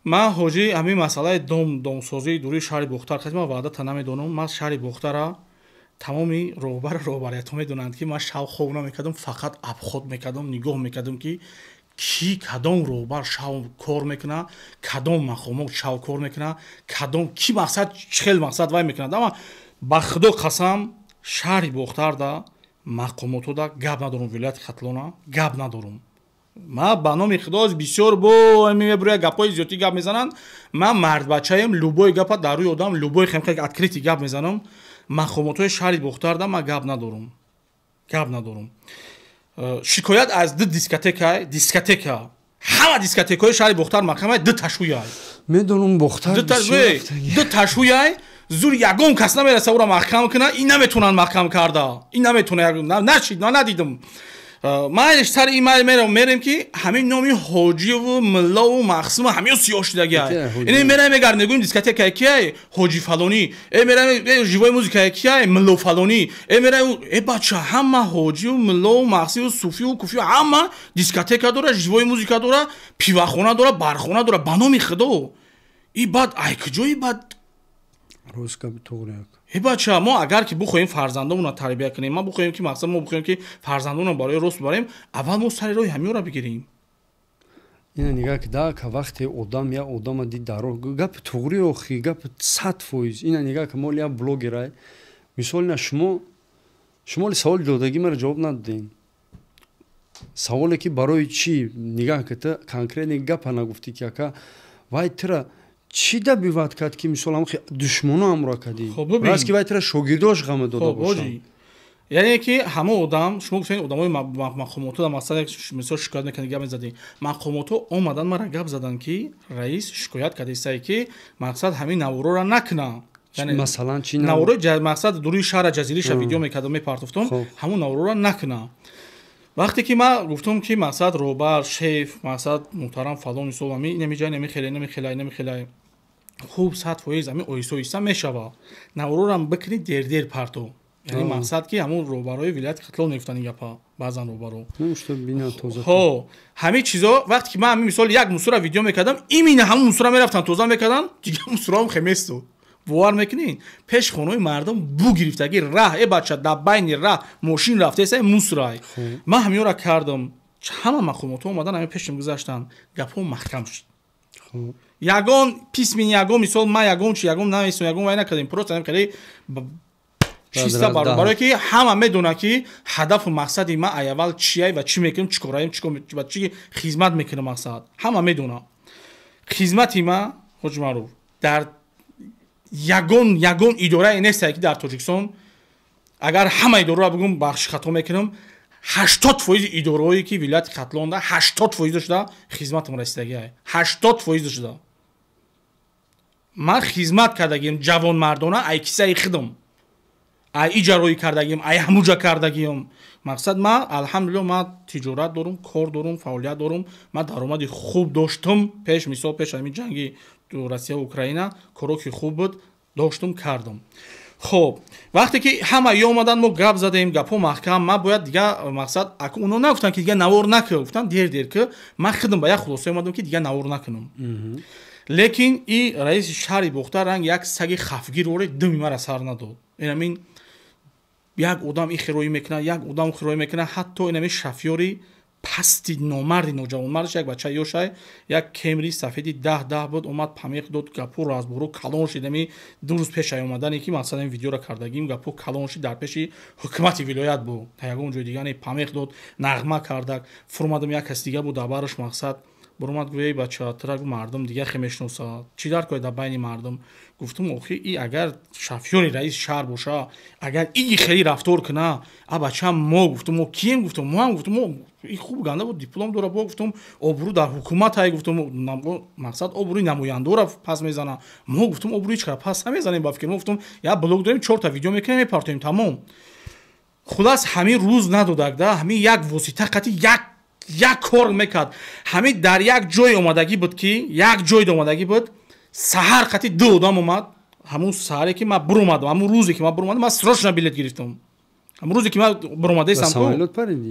Ман, ҳоҷӣ, ҳамин масъалаи дом, домсозии дуруи шаҳри Бохтар хати ман ваъдата намедонам. Ман шаҳри Бохтара тамоми роҳбар, роҳбариятҳо медонанд, ки ман шав хоб намекардам, фақат обход мекардам, нигоҳ мекардам, ки ки кадом роҳбар шав кор мекунад, кадом мақомот шав кор мекунад, кадом ки мақсад чӣ хел мақсад вай мекунад. Ама ба худо қасам, шаҳри Бохтарда мақомотода гап надорум, вилояти Хатлона гап надорум. Ман ба номи худо бисёр бо мебуря гапҳои зиёдтӣ гап мезананд. Ман мардбачаем, любой гапа дар рӯи одам, любой хемхе открытый гап мезанам. Мақомотҳои шаҳри Бохтарда ман гап надорум, гап надорум. Шикоят аз ду дискотека, дискотека, ҳама дискотекаҳои шаҳри Бохтар маҳкама, ду ташҳуяй.
Медонам, Бохтар.
Ду ташҳуяй, зур ягон кас намераса ӯро маҳкам кунад. Ин наметавонанд маҳкам карда, ин наметавона, нашид, надидам. Ман сари ин мерем, ки ҳамин номи ҳоҷиву миллову мақсиму ҳамиё сиёҳ шудагиай. Ин мерам, мегардем, мегӯем: дискотекаи кияй? Ҳоҷи фалонӣ. Э мерам, живой музыкаи кияй? Милло фалонӣ. Э мерам, э бача, ҳама ҳоҷиву миллову мақсиву суфиву куфию ҳама дискотека дора, живой музыка дора, пивахона дора, бархона дора. Ба номи худо, и баъд ай куҷои баъд? Э бача, мо агар ки бихоҳем фарзандонро тарбия кунем, ма бихоҳем ки мақсад, мо бихоҳем ки фарзандонро барои рост барем, аввал мо сари роҳи ҳамиёро бигирем.
Ина нигаҳ ки да ка, вақте одам як одама дид дар роҳ, гапи туғри охи, гапи 100%. Ина нигаҳ ки, моли як блогерай, мисол, ина шумо саволи додагӣ маро ҷавоб надодем. Саволе ки барои чӣ, нигаҳ ки, ту конкретный гапа нагуфтӣ, ки ака, вай тура чӣ добивать кард, ки мисол ҳамхи душмоно ҳамроҳ кардӣ, раст ки вай тура шогирдош ғама дода бошанд?
Яъне ки ҳама одам, шумо гуфтед, одамои мақомото дар масъала мисол шикоят мекунед, гап мезадед. Мақомотҳо омадан, мара гап заданд, ки раис шикоят кардесае, ки мақсад ҳамин наворора накуна.
Масалан, чӣ?
Наворои мақсад дуруи шаҳра ҷазириша видео мекардам, мепартофтам, ҳамон наворора накуна. Вақте ки ман гуфтам, ки мақсад роҳбар, шеф, мақсад муҳтарам фалон, мисол ами инамиҷа намихеле, намихелай, намихелай, хуб, 100% ами оҳиста оҳиста мешава, наворорам бикунӣ, дердер парто. Яъне мақсад ки ҳамон роҳбарои вилояти Хатлон мегуфтанд ин гапа, баъзан роҳбаро. Ҳо, ҳамин чизо, вақте ки ман ҳамин мисол як мусура видео мекардам, имина ҳамон мусура мерафтан, тоза мекардам, дигар мусураам хеместу. Бовар мекунӣ, пеш хонаи мардум бу гирифтаги раҳ. Э бача, дар байни раҳ мошин рафтеса, мусурай. Ман ҳамиёра кардам, ҳама мақомотҳо омадан, ҳамин пешам гузаштанд, гапҳо маҳкам шуд. Ягон письмени, ягон мисол ман ягон чи, ягон нависум, ягон вай накардем, просто хеле чиста, барое ки ҳама медонад, ки ҳадафу мақсади ман аввал чия ва чӣ мекунем, чӣ кораем, ва чӣ хизмат мекунем. Мақсад ҳама медонад. Хизмати ман, ҳоҷи Маъруф, дар ягон идорае нестае, ки дар Тоҷикистон, агар ҳама идораро бигӯм, бахши хато мекунам, 80% идораҳое, ки вилояти Хатлонда, 80% шуда хизматам расидагиа, 80% шуда ман хизмат кардагием ҷавонмардона. Ай кисаи худам, ай иҷароӣ кардагием, ай ҳамуҷа кардагием. Мақсад, ман, алҳамдулилло, ман тиҷорат дорум, кор дорум, фаъолият дорум. Ман даромади хуб доштум пеш, мисол, пеш ҳамин ҷанги Россия, Украина короки хуб буд, доштум, кардум. Хоб, вақте ки ҳама ё омадан, мо гап задем, гапҳо маҳкам. Ман бояд дига, мақсад, аку оно нагуфтанд, ки дига навор накун, гуфтанд дер дер ки ман худам ба як хулоса омадам, ки дига навор накунам. Лекин и раиси шаҳри Бохтар ранг як саги хафгир воре думи мара сар надод. Инамин як одам и хироӣ мекунад, як одам хироӣ мекунад. Ҳатто инами шафёри пасти номарди ноҷавонмардаш, як бача ёшай, як Кемри сафеди 10 10 буд, омад, памех дод, гапҳо разбору калон шид. Ами 2 рӯз пешай омадане, ки мақсад ин видеоро кардагим, гапҳо калон шид, дар пеши ҳукумати вилоят буд, та ягон ҷои дига не. Памех дод, нағма кардак, фуромадам, як каси дига буд дар бараш. Мақсад, буромад, гӯяй: «Бача, тира мардум дига хе мешиносад, чӣ дар кор дар байни мардум?» Гуфтум: «Охи, и агар шафёри раиси шаҳр боша, агар и хеле рафтор куна, а бача мо, гуфтум, мо кием?» Гуфтум, мо ҳам, гуфтум, мо и хуб ганда буд, диплом дора бо, гуфтум, обрӯ дар ҳукумат ай, гуфтум, мақсад, обрӯи намояндора пас мезана. Мо, гуфтум, обрӯи ҳеч кара пас намезанем. Ба фикр мо, гуфтум, як блог дорем, чорта видео мекунем, мепартоем, тамом. Хулас, ҳамин рӯз надодак да, ҳамин як восита қати як як кор мекард. Ҳамин дар як ҷой омадагӣ буд, ки як ҷой омадагӣ буд, саҳар қати ду одам омад. Ҳамун саҳаре, ки ман буромадам, ҳамун рӯзе, ки ман буромадам, ман срочно билет гирифтам. Ҳамун рӯзе, ки ман буромадаистам ку,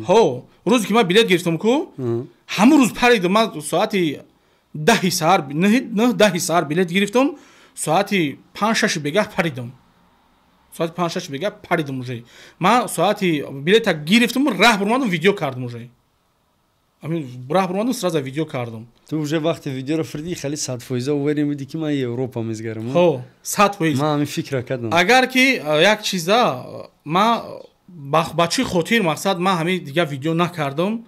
ҳо, рӯзе, ки ман билет гирифтам ку, ҳамун рӯз паридам. Ман соати 10-и саҳар, 9-10-и саҳар билет гирифтам, соати 5-6-и бегаҳ паридам, соати 5-6-и бегаҳ паридам. Уже ман соати билета гирифтам, раҳ буромадам, видео кардам, уже раҳ буромадам, сразу видео кардам.
Ту уже вақте видеоро фирдӣ, хеле 100% уверен будӣ, ки ман Европа мезгарам?
Ҳо, 100%.
Ман ҳамин фикра кардам.
Агар ки як чиза ман ба чӣ хотир, мақсад, ман ҳамин дига видео накардам,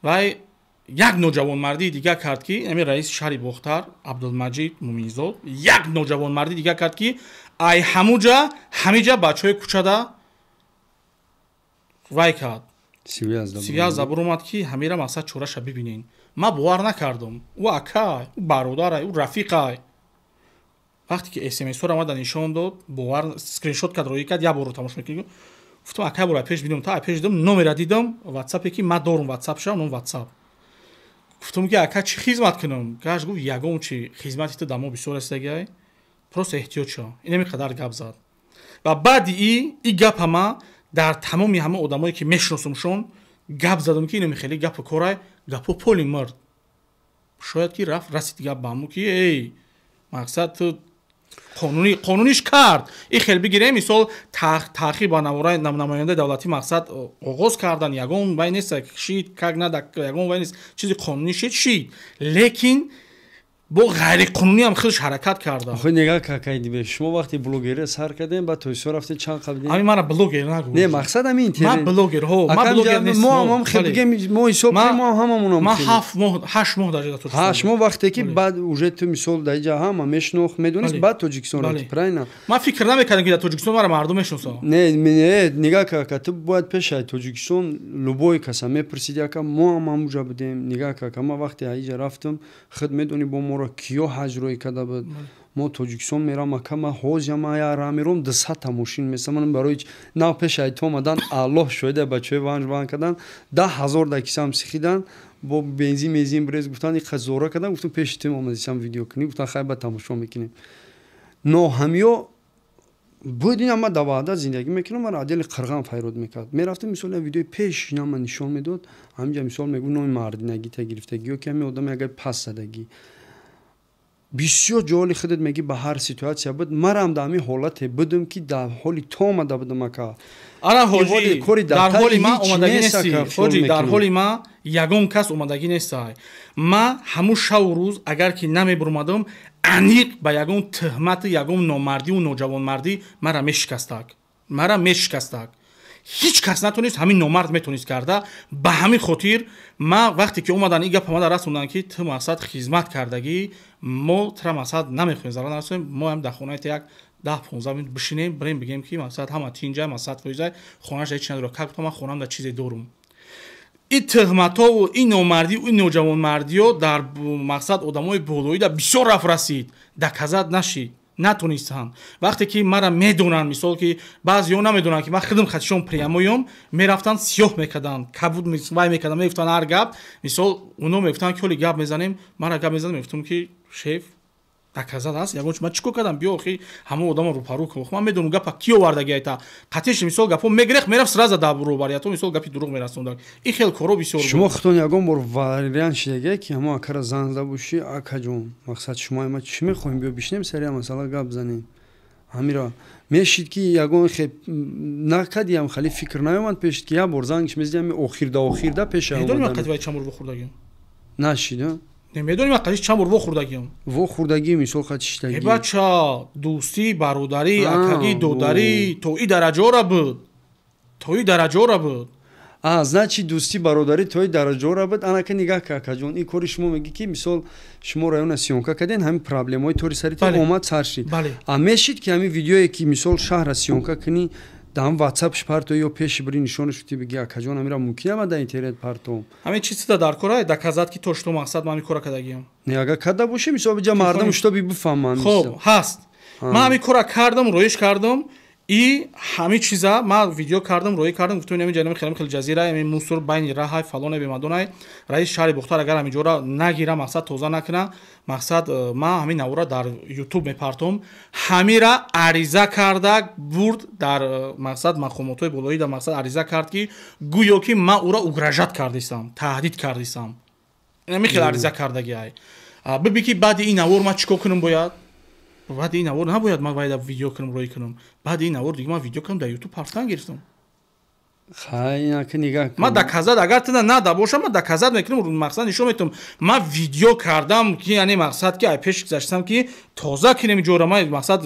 вай як ноҷавонмардии дига кард, ки ҳамин раиси шаҳри Бохтар Абдулмаҷид Муминзод як ноҷавонмардии дига кард, ки ай ҳамуҷа ҳамиҷа бачаҳои кӯчада вай кард, сивязда буромад, ки ҳамира, мақсад, чораша бибинен. Ман бовар накардам: ӯ акай, ӯ бародарай, ӯ рафиқай. Вақте ки смсҳоро омада нишон дод, бовар, скриншот кард, роӣ кард, як борро тамошо мекунӣ. Гуфтам: «Акай, бора пеш бинам». Та пеш дидам, номера дидам, ватсапе, ки ман дорум, ватсапша, ном ватсап. Гуфтам, ки ака, чӣ хизмат кунам? Гаш гуфт: «Ягон чи, хизмати ту дамо бисёр астагиай, просто эҳтиёт шав». Инами қадар гап зад ва баъди и гапа ма дар тамоми ҳама одамое, ки мешиносумшон, гап задам, ки инами хеле гапу корай, гапо поли мард. Шояд ки рафт, расид гап ба ҳаму, ки эй, мақсад, ту қонуниш кард. И хел бигирем, мисол, таъхир ба намояндаи давлатӣ, мақсад, оғоз кардан, ягон вай нест, шид как нада, ягон вай нест, чизи қонунӣ шид, шид, лекин бо ғайриқонунӣ ҳам худаш ҳаракат карда.
Охи, нигаҳ, какайдибе, шумо вақте блогерия сар кардем, баъд тоисо рафтем, чанд қабл?
Ҳамин мара блогер нагӯ.
Не, мақсад ҳамин.
Ман блогер, ҳо, ман блогер нест.
Мо ҳам хел бигем, мо ҳисоб кунем, мо ҳамамонам.
Ман 7 моҳ, 8 моҳ дар Тоҷикистон.
8 моҳ. Вақте ки баъд уже ту, мисол, дар иҷа ҳама мешинохт, медонист, баъд Тоҷикистон рафти, правильно?
Ман фикр намекардам, ки дар Тоҷикистон мара мардум мешиносанд.
Не, не, нигаҳ, кака, ту бояд пешаи Тоҷикистон любой каса мепурсиди, ака, мо ҳам ҳамуҷа будем. Нигаҳ, кака, ман вақте аиҷа рафтам, худ медонӣ, бо моро киё ҳаҷрӯӣ карда буд. Мо Тоҷикистон мерам, ака, ма ҳозир ма я ра мером, 200-та мошин месаманам барои нав пешаи ту омадан. Аллоҳ шоҳида, бачаҳои ванҷ ван кардан, 10 000 да кисам сихидан, бо бензин мезин брез гуфтан, иқа зора кардан. Гуфтам: «Пеши ту омадисам видео кунӣ». Гуфтан: «Хай, ба тамошо мекунем». Но ҳамиё буд. Ина ма дар Ваҳдат зиндагӣ мекунам, мара отдели Қирған файрод мекард. Мерафтем, мисол, як видеои пеш ина ма нишон медод, ҳаминҷа, мисол, мегӯ, номи мардинагита гирифтагӣ ё ки ҳамин одаме агар пас задагӣ. Бисёр ҷоли худат мегӣ, ба ҳар ситуация буд. Марам дар ҳамин ҳолате будам, ки дар ҳоли то омада будам, ака.
Ара ҳоҷи, дар ҳоли ман омадагӣ нестӣ, ҳоҷи, дар ҳоли ман ягон кас омадагӣ нестай. Ман ҳамун шаву рӯз агар ки намебурмадам, аниқ ба ягон тӯҳмату ягон номардиву ноҷавонмардӣ мара мешикастак, мара мешикастак. Ҳеҷ кас натонист, ҳамин номард метонист карда. Ба ҳамин хотир ман вақте ки омадан, ин гапа мада расонданд, ки ту мақсад хизмат кардагӣ, мо тура мақсад намехоҳем зарар нарасонем, мо ҳам дар хонаи ту як 10-15 минут бишинем, бирем, бигем, ки мақсад ҳама тинҷа, мақсад фоиза хонааш ҳеҷ надорад. Как гуфтам, ман хонам дар чизе дорум. Ин тӯҳматову ин номардию ин ноҷавонмардиё дар мақсад одамои болоида бисёр рафт расид, доказать нашид, натонистанд. Вақте ки мара медонанд, мисол, ки баъзеҳо намедонанд, ки ман худам хатишон прямой ам, мерафтанд, сиёҳ мекарданд, кабуд вай мекарданд, мегуфтанд ҳар гап. Мисол, оно мегуфтанд, ки ҳоли гап мезанем, мара гап мезанем, мегуфтам, ки шеф, доказать аст, ягон ман чӣ кор кардам? Биё, охи, ҳамон одама рӯпарӯ кун. Ман медонам, гапа ки овардаги айта қатиш. Мисол, гапҳо мегирехт, мерафт, сразу дар рӯбариятҳо, мисол, гапи дурӯғ мерасондаг. Ин хел коро бисёр.
Шумо худтон ягон бор вариант шидагия, ки ҳамон акара занг зада бошӣ: «Акаҷон, мақсад, шумо ма чӣ мехоҳем, биё бишинем, сари масъала гап занем»? Ҳамира мешид, ки ягон хе накадиям, хали фикр наёмад пешид, ки як бор зангш мезидиам, охирда охирда пеша?
Медонем, қати вай чанд бор вохӯрдагиам.
Нашид?
Намедонем, қати чанд бор вохӯрдагиам.
Вохӯрдагӣ, мисол, қати шиштагӣ?
Э, бача, дӯстӣ, бародарӣ, акагӣ, додарӣ то и дараҷора буд, то и дараҷора буд.
А, значит, дӯстӣ, бародарӣ то и дараҷора буд. Анака, нигаҳ ка, акаҷон, ин кори шумо мегӣ, ки мисол шумо района съёмка карден, ҳамин проблемаҳои тори сари омад, сар шид. А мешид, ки ҳамин видеое, ки мисол шаҳра съёмка кунӣ, дар ҳам ватсапш парто ё пеши бири, нишонаш ти, биги: «Акаҷон, ҳамира мумкин ама дар интернет партом»?
Ҳамин чиз дар кора доказать, ки то что мақсад ман ҳамин кора кардагиам.
Не, агар карда бошӣ, мисол, биҷа мардам шутоби бифаҳманд.
Хоб, ҳаст, ман ҳамин кора кардам, роиш кардам. И ҳамин чиза ман видео кардам, роӣ кардам, гуфтам: ҳамин ҷанами хеле хеле ҷазира, ҳамин мусор байни раҳай, фалоне, бемадонай. Раис шаҳри Бохтар агар ҳамин ҷора нагира, мақсад, тоза накуна, мақсад, ман ҳамин навора дар Ютуб мепартом. Ҳамира ариза карда бурд дар мақсад мақомотҳои болоӣ, дар мақсад ариза кард, ки гӯё ки ман ӯро угрожать кардисам, таҳдид кардисам. Ҳамин хел ариза кардагиай. Биби, ки баъди ин навор ман чӣ кор кунам бояд? Баъди ин навор набояд ман бояд видео кунам, роӣ кунам. Баъди ин навор дига ман видео кунам, дар Ютуб партан гирифтам. Ман доказать агар тина нада бошам, ман доказать мекунам, мақсад, нишон метавам. Ман видео кардам, ки яъне мақсад, ки ай пеш гузаштам, ки тоза кунем ҷора, ман мақсад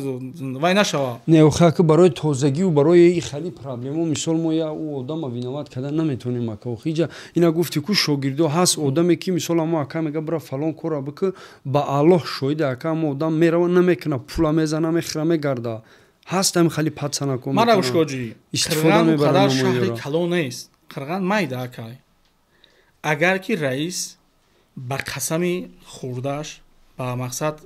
вай нашава.
Не, охаки, барои тозагиву барои хали проблемо, мисол, мо я ӯ одама виноват кардан наметавонем, ака. Охиҷа ина гуфти ку, шогирдо ҳаст, одаме, ки мисол амо ака мега: «Бира, фалон кора бикӯ», ба Аллоҳ шоҳида, ака, амо одам мерава, намекуна, пула мезана, мехӯра, мегарда. Ҳаст ҳами хали пацанако.
Мара гӯшкоҷӣ,
истифода
мебаранд. Шаҳри калон нест, Қирған майда, акай. Агар ки раис ба қасами хурдаш, ба мақсад,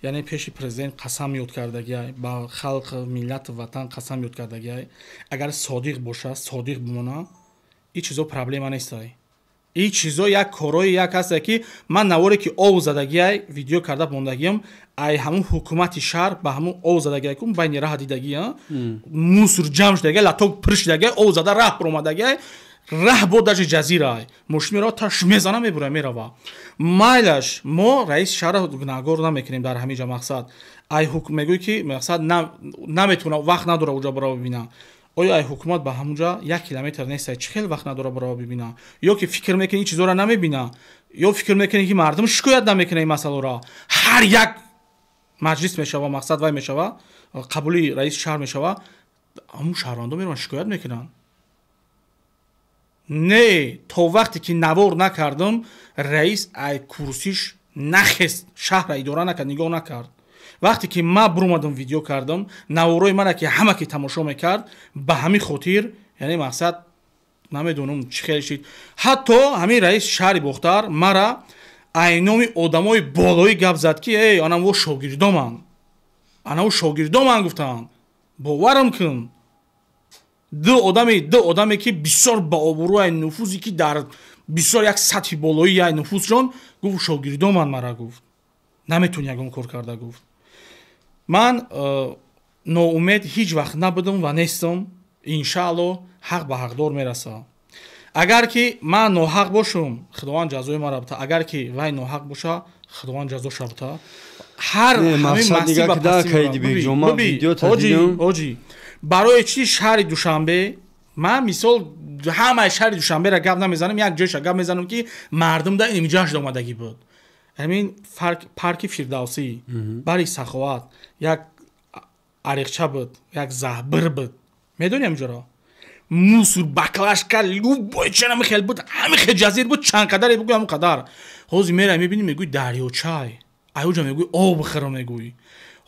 яъне пеши президент қасам ёд кардагиай, ба халқ, миллату ватан қасам ёд кардагиай, агар содиқ боша, содиқ бимона, ин чизо проблема нестай. Ин чизо як корҳои як ҳасте, ки ман наворе, ки ов задагиай, видео карда мондагиам, ай ҳамун ҳукумати шаҳр ба ҳамун ов задагиай ку, байни раҳ дидагия, мусор ҷамъ шудагиай, латок пир шудагиай, ов зада раҳ баромадагиай, раҳ бо даже ҷазирай, мошин мерава, таш мезана, мебура, мерава. Майлаш, мо раиси шаҳрро гунаҳгор намекунем дар ҳамин ҷа. Мақсад, ай мегӯй, ки мақсад наметавона, вақт надора уҷа барова бибина. Оё ай ҳукумат ба ҳамунҷа 1 километр нестай, чӣ хел вақт надора барова бибина? Ё ки фикр мекунӣ, ин чизоро намебина, ё фикр мекунӣ, ки мардум шикоят намекуна ин масъаларо? Ҳар як маҷлис мешава, мақсад, вай мешава, қабули раиси шаҳр мешава, ҳамун шаҳрвандо мераванд, шикоят мекунанд. Не, то вақте ки навор накардам, раис ай курсиш нахест, шаҳра идора накард, нигоҳ накард. Вақте ки ман буромадам, видео кардам, наворои мана ки ҳама ки тамошо мекард, ба ҳамин хотир, яъне мақсад, намедонам чӣ хел шид. Ҳатто ҳамин раиси шаҳри Бохтар мара ай номи одамои болоӣ гап зад, ки эй, анаво шогирдоманд, анаво шогирдоманд гуфтанд. Боварам кун, ду одаме, ки бисёр ба обрӯ, ай нуфузе, ки дар бисёр як сатҳи болоӣ, ай нуфузшон, гуфт: «Шогирдоманд мара», гуфт, «наметавон ягон кор карда», гуфт. Ман ноумед ҳеҷ вақт набудам ва нестам. Иншаалло, ҳақ ба ҳақдор мерасад. Агар ки ман ноҳақ бошам, Худованд ҷазои маро бита, агар ки вай ноҳақ боша, Худованд ҷазоша бита. Ҳар
мақсад нигаҳ ки да кайди бекҷон, ман видео дидам.
Ҳоҷӣ, барои чӣ шаҳри Душанбе, ман мисол ҳамаи шаҳри Душанберо гап намезанам, як ҷойша гап мезанам, ки мардум да инҷашд омадагӣ буд. Ҳамин парки Фирдавсӣ, бари Саховат, як ариқча буд, як заҳбир буд. Медонӣ ҳамҷоро? Мусор, баклажка, любой чана хел буд, ҳами хел ҷазир буд, чанд қадаре бугӯй, ҳамон қадар. Ҳозир мерай, мебинӣ, мегӯй дарёчай, аюҷа мегӯй об хӯрам, мегӯй.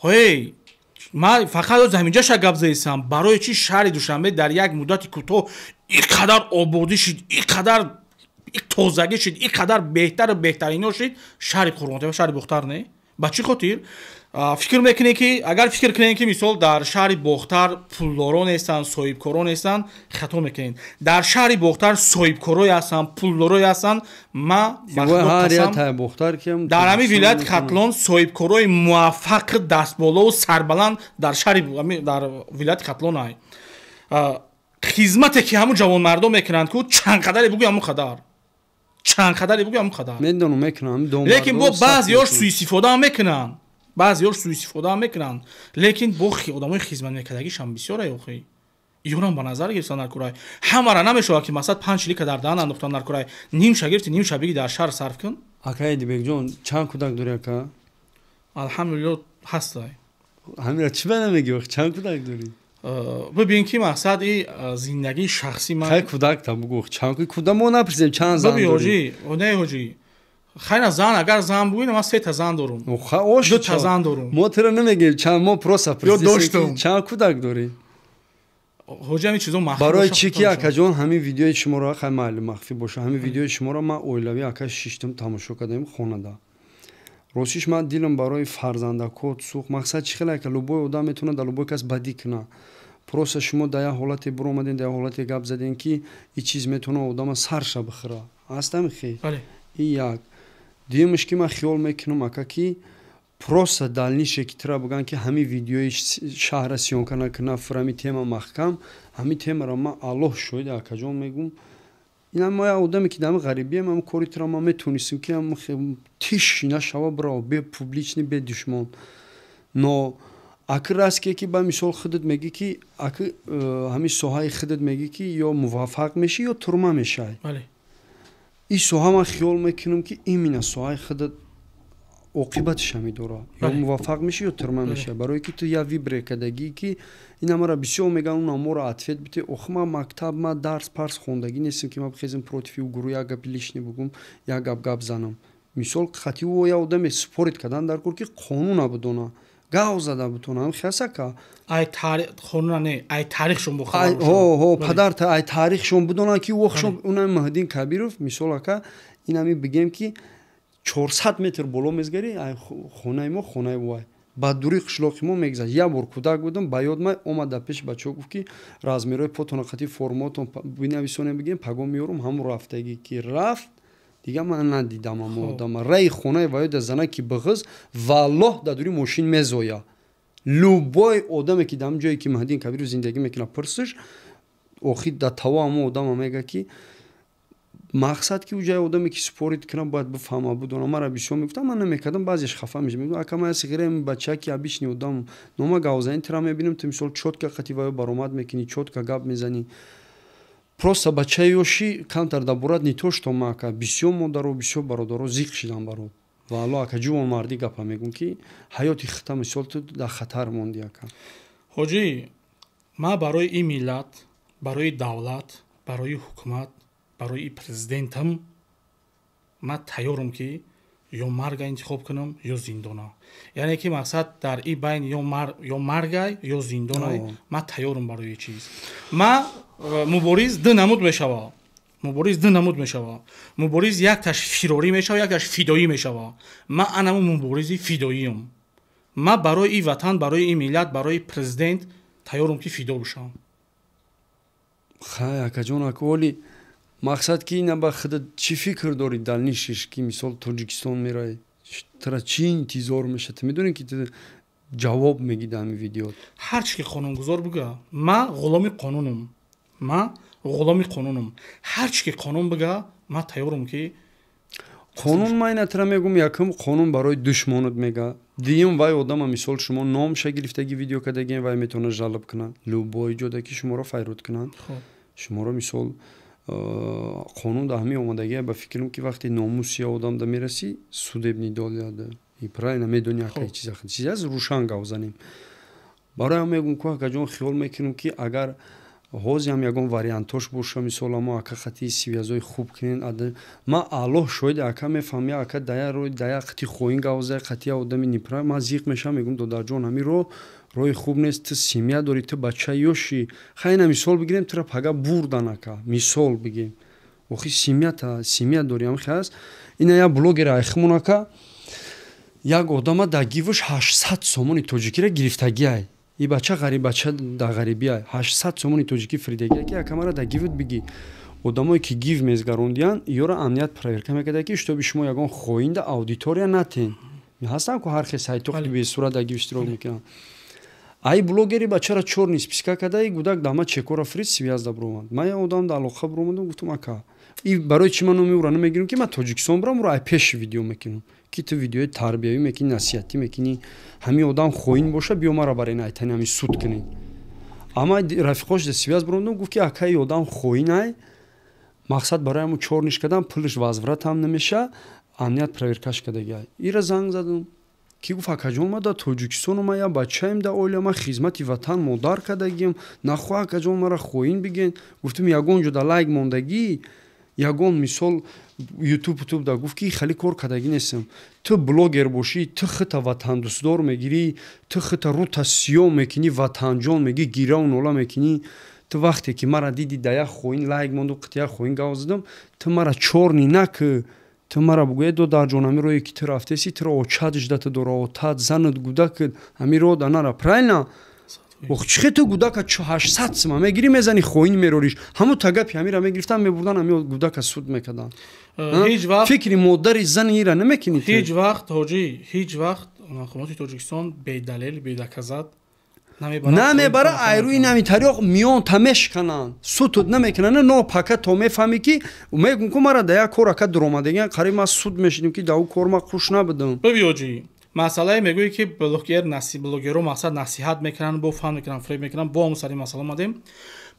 Ҳей, ман фақат ҳозир ҳаминҷаша гап заисам. Барои чӣ шаҳри Душанбе дар як муддати кӯтоҳ ин қадар ободӣ шуд, ин қадар тозагӣ шуд, ин қадар беҳтару беҳтарино шуд шаҳри Қурғонтеппа, шаҳри Бохтар не? Ба чӣ хотир? Фикр мекунед, ки агар фикр кунед, ки мисол дар шаҳри Бохтар пулдоро нестанд, соҳибкоро нестанд, хато мекунед. Дар шаҳри Бохтар соҳибкорое ҳастанд, пулдорое ҳастанд. Ма дар ҳамин вилояти Хатлон соҳибкорои муваффақи дастболову сарбаланд дар шаҳри, дар вилояти Хатлон ай. Хизмате ки ҳамун ҷавонмардон мекунанд ку, чанд қадаре бугӯй, ҳамун қадар, чанд қадаре бугӯй, ҳамун қадар.
Медонам, мекунам.
Лекин бо баъзеҳош суистифодаам мекунанд, баъзеҳош суистифодаам мекунанд, лекин бо одамои хизмат мекардагишам бисёре. Охи, ёрам ба назар гирифтан дар курай, ҳамара намешавад, ки масалан 5 лика дар даҳан андохтан дар курай, нимша гирифти, нимша биги дар шаҳр сарф кун.
Ака Эдибекҷон, чанд кӯдак дорӣ, ака?
Алҳамдулилло, ҳастай.
Ҳамира чӣ ба намегӣ, чанд кӯдак дорӣ?
Бибин, ки мақсад и зиндагии шахсӣ ман.
Хай, кӯдак та бугӯ, чанд кӯдак? Мо напурсидем чанд зан.
Дорӣ, ҳоҷӣ, не, ҳоҷӣ, хайна зан, агар зан бугӯй, ман сета зан дорум, дута зан дорум.
Мо туро намегӯем чанд, мо просто
доштум.
Чанд кӯдак дорӣ?
Ҳоҷи, ҳамин чизо махфӣ.
Барои чӣ ки, акаҷон, ҳамин видеои шуморо, хай майли, махфӣ боша, ҳамин видеои шуморо ман оилавӣ, ака, шиштам, тамошо кардем хонада. Ростиш, ман дилам барои фарзандакот сӯхт. Мақсад чӣ хеле, ака, любой одам метавонад дар любой кас бадӣ кунад. Просто шумо дар як ҳолате биромадем, дар як ҳолате гап задем, ки ин чиз метавонад одама сарша бихӯра. Ҳастам хе? И як дуюмаш, ки ман хиёл мекунам, ака, ки просто дальнейшее ки тура бигӯянд, ки ҳамин видеои шаҳра съёмка накуна, фурами тема маҳкам, ҳамин темаро ман, Аллоҳ шоҳид, акаҷон, мегӯм, ина мо як одаме, ки дар ғарибием, ҳам кори тура ман метонистем, ки тиш нашава, бирав, бе публичный, бе душмон. Но аки раст ки ба мисол худат мегӣ, ки аки ҳамин соҳаи худат мегӣ, ки ё муваффақ мешӣ, ё турма мешавӣ. Ин соҳа, ман хиёл мекунам, ки именно соҳаи худат оқибаташа медорад: ё муваффақ мешӣ, ё турма мешавӣ. Барое ки ту як выбор кардагӣ, ки ина мара бисёр мегӯянд, уна моро ответ бите. Охи, ман мактаб, ман дарс парс хондагӣ нестем, ки ман бихезем против ӯ гурӯҳ, як гапи лишний бугум, як гап гап занам. Мисол, хати ӯ як одаме спорить кардан дар кор, ки қонуна бидона, гав зада бутона, ҳам хасака.
Ай қонуна не, ай таърихшон.
Бохабар. Падар, ай таърихшон бидонанд, ки охшон уна Маҳдин Кабиров, мисол, ака, инами бигем, ки 400 метр боло мезгари, хонаи мо, хонаи вай ба дури қишлоқи мо мегзашт. Як бор кӯдак будам, ба ёд май омад, дар пеши бачаҳо гуфт, ки размерҳои потона қати формаотон бинависонем, бигем, паго меёрум. Ҳамон рафтагӣ ки рафт, дигар ман надидам ҳамо одама. Раи хонаи ваёда зана ки бихиз, валлоҳ, дар дури мошин мезоя. Любой одаме, ки дар ҷое, ки Маҳдин Кабиров зиндагӣ мекунад, пурсиш, охир дар таво ҳамо одама мега, ки мақсад, ки уҷаи одаме, ки спорить кунад, бояд бифаҳма, будона. Мара бисёр мегуфтам, ман намекардам, баъзеш хафа мешам. Мегуфтам, ака, ман сиғирем, бачаки обычный одам, нома гавзани тира мебинам, ту мисол чётко қати ваё баромад мекунӣ, чётко гап мезанӣ. Просто бачаи ёши камтар дабурад, не то что ма, ака, бисёр модаро, бисёр бародаро зиқ шидан барод. Ва Алло, ака, ҷувон мардӣ гапа мегӯм, ки ҳаёти хита, мисол, ту дар хатар монди, ака.
Ҳоҷӣ, ман барои ин миллат, барои давлат, барои ҳукумат, барои президентам ман тайёрам, ки ё марга интихоб кунам, ё зиндона. Яъне ки мақсад дар ин байн ё маргай, ё зиндонай, ман тайёрам барои чиз. Ман мубориз ду намуд мешава, мубориз ду намуд мешава. Мубориз якташ фирорӣ мешава, якташ фидоӣ мешава. Ман анаму муборизи фидоиам. Ман барои ин ватан, барои ин миллат, барои президент тайёрам, ки фидо бошам.
Хай, акаҷон, ака, оли мақсад, ки ина ба худат чӣ фикр дорӣ дальнейший, ки мисол Тоҷикистон меравӣ, тура чӣ интизор мешавад? Ту медонӣ, ки ту ҷавоб мегӣ дар ҳамин видео.
Ҳар чи ки қонунгузор буга, ман ғуломи қонунам, ман ғуломи қонунам. Ҳар чи ки қонун бига, ман тайёрам, ки
Қонун ман инатра мегум, якум қонун барои душмонат мега, дуюм вай одама, мисол, шумо номша гирифтаги видео кардагием, вай метавона жалб кунад, любой ҷода ки шуморо файруд кунанд. Шуморо, мисол, қонун да ҳамин омадагия, ба фикрам, ки вақте номуси одам да мерасӣ, судебный доляда и правильно медони, акай чиза чиз аст, рӯшан гап занем. Барои ҳам мегум ку, акаҷон, хиёл мекунем, ки агар ҳозир ҳам ягон вариантош боша, мисол, амо ака хати связои хуб кунен. Ман, Аллоҳ шоҳид, ака, мефаҳмам, я ака дая рой дая қати хоин гап зая, қати одами неправ, ман зиқ мешавам, мегум: «Додарҷон, ҳамин роҳ роҳи хуб нест, ту семья дорӣ, ту бачаи ёшӣ». Хайна, мисол бигирем, тура пага бурдан, ака, мисол бигем, охи семьята, семья дорӣ, ҳамихе аст. Ина як блогер айхимон, ака, як одама дар гивш 800 сомони тоҷикиро гирифтагиай. И бача ғариб, бача дар ғарибиай, 800 сомони тоҷикӣ фиридагия, ки акамара дар гивт бигӣ. Одамое ки гив мезгарондиян, ёро амният проверка мекарда, ки чтобы шумо ягон хоинда аудитория натен. Ҳастан ку ҳар хел сайтҳо, ки бесурат дар гив иштирок мекунанд. Ай блогери бачара чёрный списка карда, и гудак дама чекора фриз связь да буромад. Ман як одам да алоқа буромадам, гуфтам: «Ака, и барои чӣ ман номи ӯро намегирам, ки ман Тоҷикистон бурам, ӯро ай пеши видео мекунам, ки ту видеои тарбиявӣ мекунӣ, насиҳатӣ мекунӣ, ҳамин одам хоин боша, биё мара бар ин айтани ҳамин суд кунӣ». Ама рафиқош да связь буромадам, гуфт, ки ака, и одам хоин ай, мақсад, барои ҳамун чёрныйш кардан, пулаш возвратам намеша, амният проверкаш кардагиай. Ира занг задам, ки гуфт: «Акаҷон, ма дар Тоҷикистону ма як бачаем, дар оила, ма хизмати ватан модар кардагиам, нахоҳ, акаҷон, мара хоин биген». Гуфтам: «Ягон ҷо да лайк мондагӣ, ягон, мисол, ютуб ютуб да?» Гуфт, ки хеле кор кардагӣ нестам. Ту блогер бошӣ, ту хита ватандӯстдор мегирӣ, ту хита рута сиёҳ мекунӣ, ватанҷон мегӣ, гираву нола мекунӣ. Ту вақте ки мара диди да як хоин лайк монду, қити як хоин гав задам, ту мара чёрный наки, ту мара бугӯе: «Додарҷон, ҳамин роҳе ки ту рафтеси, туро очат ждата дора, отат, занат, гудакат, ҳамин роҳ да нара». Правильно? Ох, чӣ хе ту гудака 800 сима мегирӣ, мезани, хоин мерориш? Ҳамун тагапи ҳамира мегирифтан, мебурдан, ҳами гудака суд мекардан.
Ҳеҷ вақт
фикри модари зани ира намекунӣ.
Ҳеҷ вақт, ҳоҷӣ, ҳеҷ вақт мақомоти Тоҷикистон бедалел, бедоказать
намебара. Айрӯи нами тариқ миён та мешкананд, судтуд намекунанд, но пака то мефаҳмӣ, ки мегум ку мара да як кор, ака, дуромадагиан, қариб ман суд мешидим, ки да ӯ кор ма хуш набудам.
Бибӣ, ҳоҷӣ, масъалае мегӯӣ, ки блогер, блогерро мақсад насиҳат мекунанд, бо фан мекунанд, фреб мекунанд. Бо ҳамн сари масъала омадем.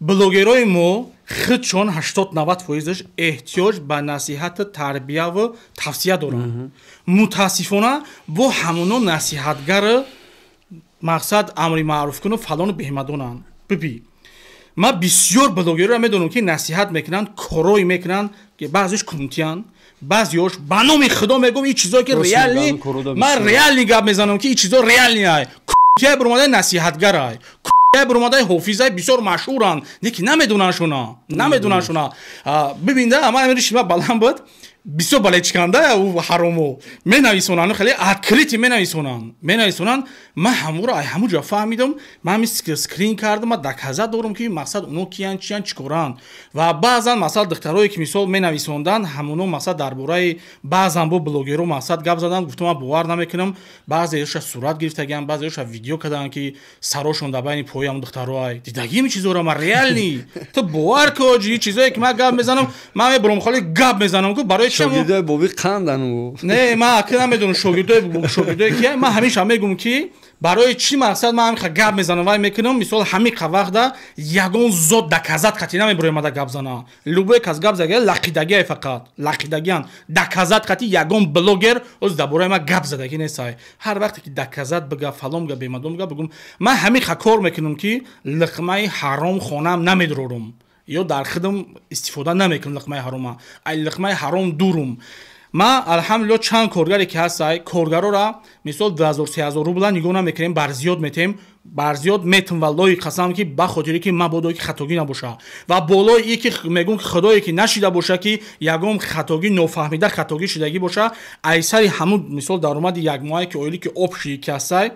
Блогерҳои мо худшон 80-90 фоизаш эҳтиёҷ ба насиҳату тарбияву тавсия доранд. Мутаассифона, бо ҳамоно насиҳатгару мақсад амри маъруфкуну фалону беҳмадонанд. Бибӣ, ман бисёр блогерро медонам, ки насиҳат мекунанд, корое мекунанд, ки баъзеш кунтиянд, баъзеҳош, ба номи Худо мегӯм, ин чизое ки реальный, ман реальный гап мезанам, ки ин чизо реальный ай. Кунтияй буромадаи насиҳатгарай, кунтияй буромадаи ҳофизай, бисёр машҳуранд, не ки намедонандшуна, намедонандшуна. Бибинда, ман амири шима баланд буд, бисёр балечканда ӯ ҳаромо менависонанд, хеле открытый менависонанд. Ман ҳамуро ай ҳамун ҷо фаҳмидам, ман ҳами скрин кардам, ман доказать дорам, ки мақсад оно киянд, чиянд, чӣ коранд. Ва баъзан, масалан, духтарое ки, мисол, менависонданд, ҳамоно, мақсад, дар бораи баъзан бо блогерро, мақсад, гап заданд. Гуфтам: «Ман бовар намекунам». Баъзеёша сурат гирифтагианд, баъзеёша видео карданд, ки сарошон дар байни пои ҳамон духтароай. Дидагим чизоро ман реальный. Ту бовар ку, ҳоҷи, чизое ки ман гап мезанам, ман мебурам, холи гап мезанам ку барои
шогирдои Боби қандан.
Не, ман ака намедонам шогирдои кия. Ман ҳамеша мегӯм, ки барои чӣ мақсад ман ҳамиқа гап мезанам, вай мекунам. Мисол, ҳамиқа вақта ягон зот доказать қати намебурои гап зана. Любой кас гап зага, лақидагиай, фақат лақидагиан. Доказать қати ягон блогер оз дар бораи ман гап задагӣ нестай. Ҳар вақте ки доказать бига, фалон бига, бемадон бига, бигум: ман ҳамиқа кор мекунам, ки лиқмаи ҳаром хонаам намедурорум ё дар худам истифода намекунам лиқмаи ҳарома, ай лиқмаи ҳаром дурум. Ман, алҳамдулилло, чанд коргаре ки ҳастай, коргарора, мисол, 2000, 3000 рубла нигоҳ намекунем, барзиёд метем, барзиёд метм. Валлоҳи қасам, ки ба хотире ки мабодо ки хатогӣ набоша ва болои и ки мегӯм, ки худое ки нашида боша, ки ягон хатогӣ, нофаҳмида хатогӣ шудагӣ боша. Айсари ҳамун, мисол, даромади якмоҳае ки оилӣ ки общий ки ҳастай,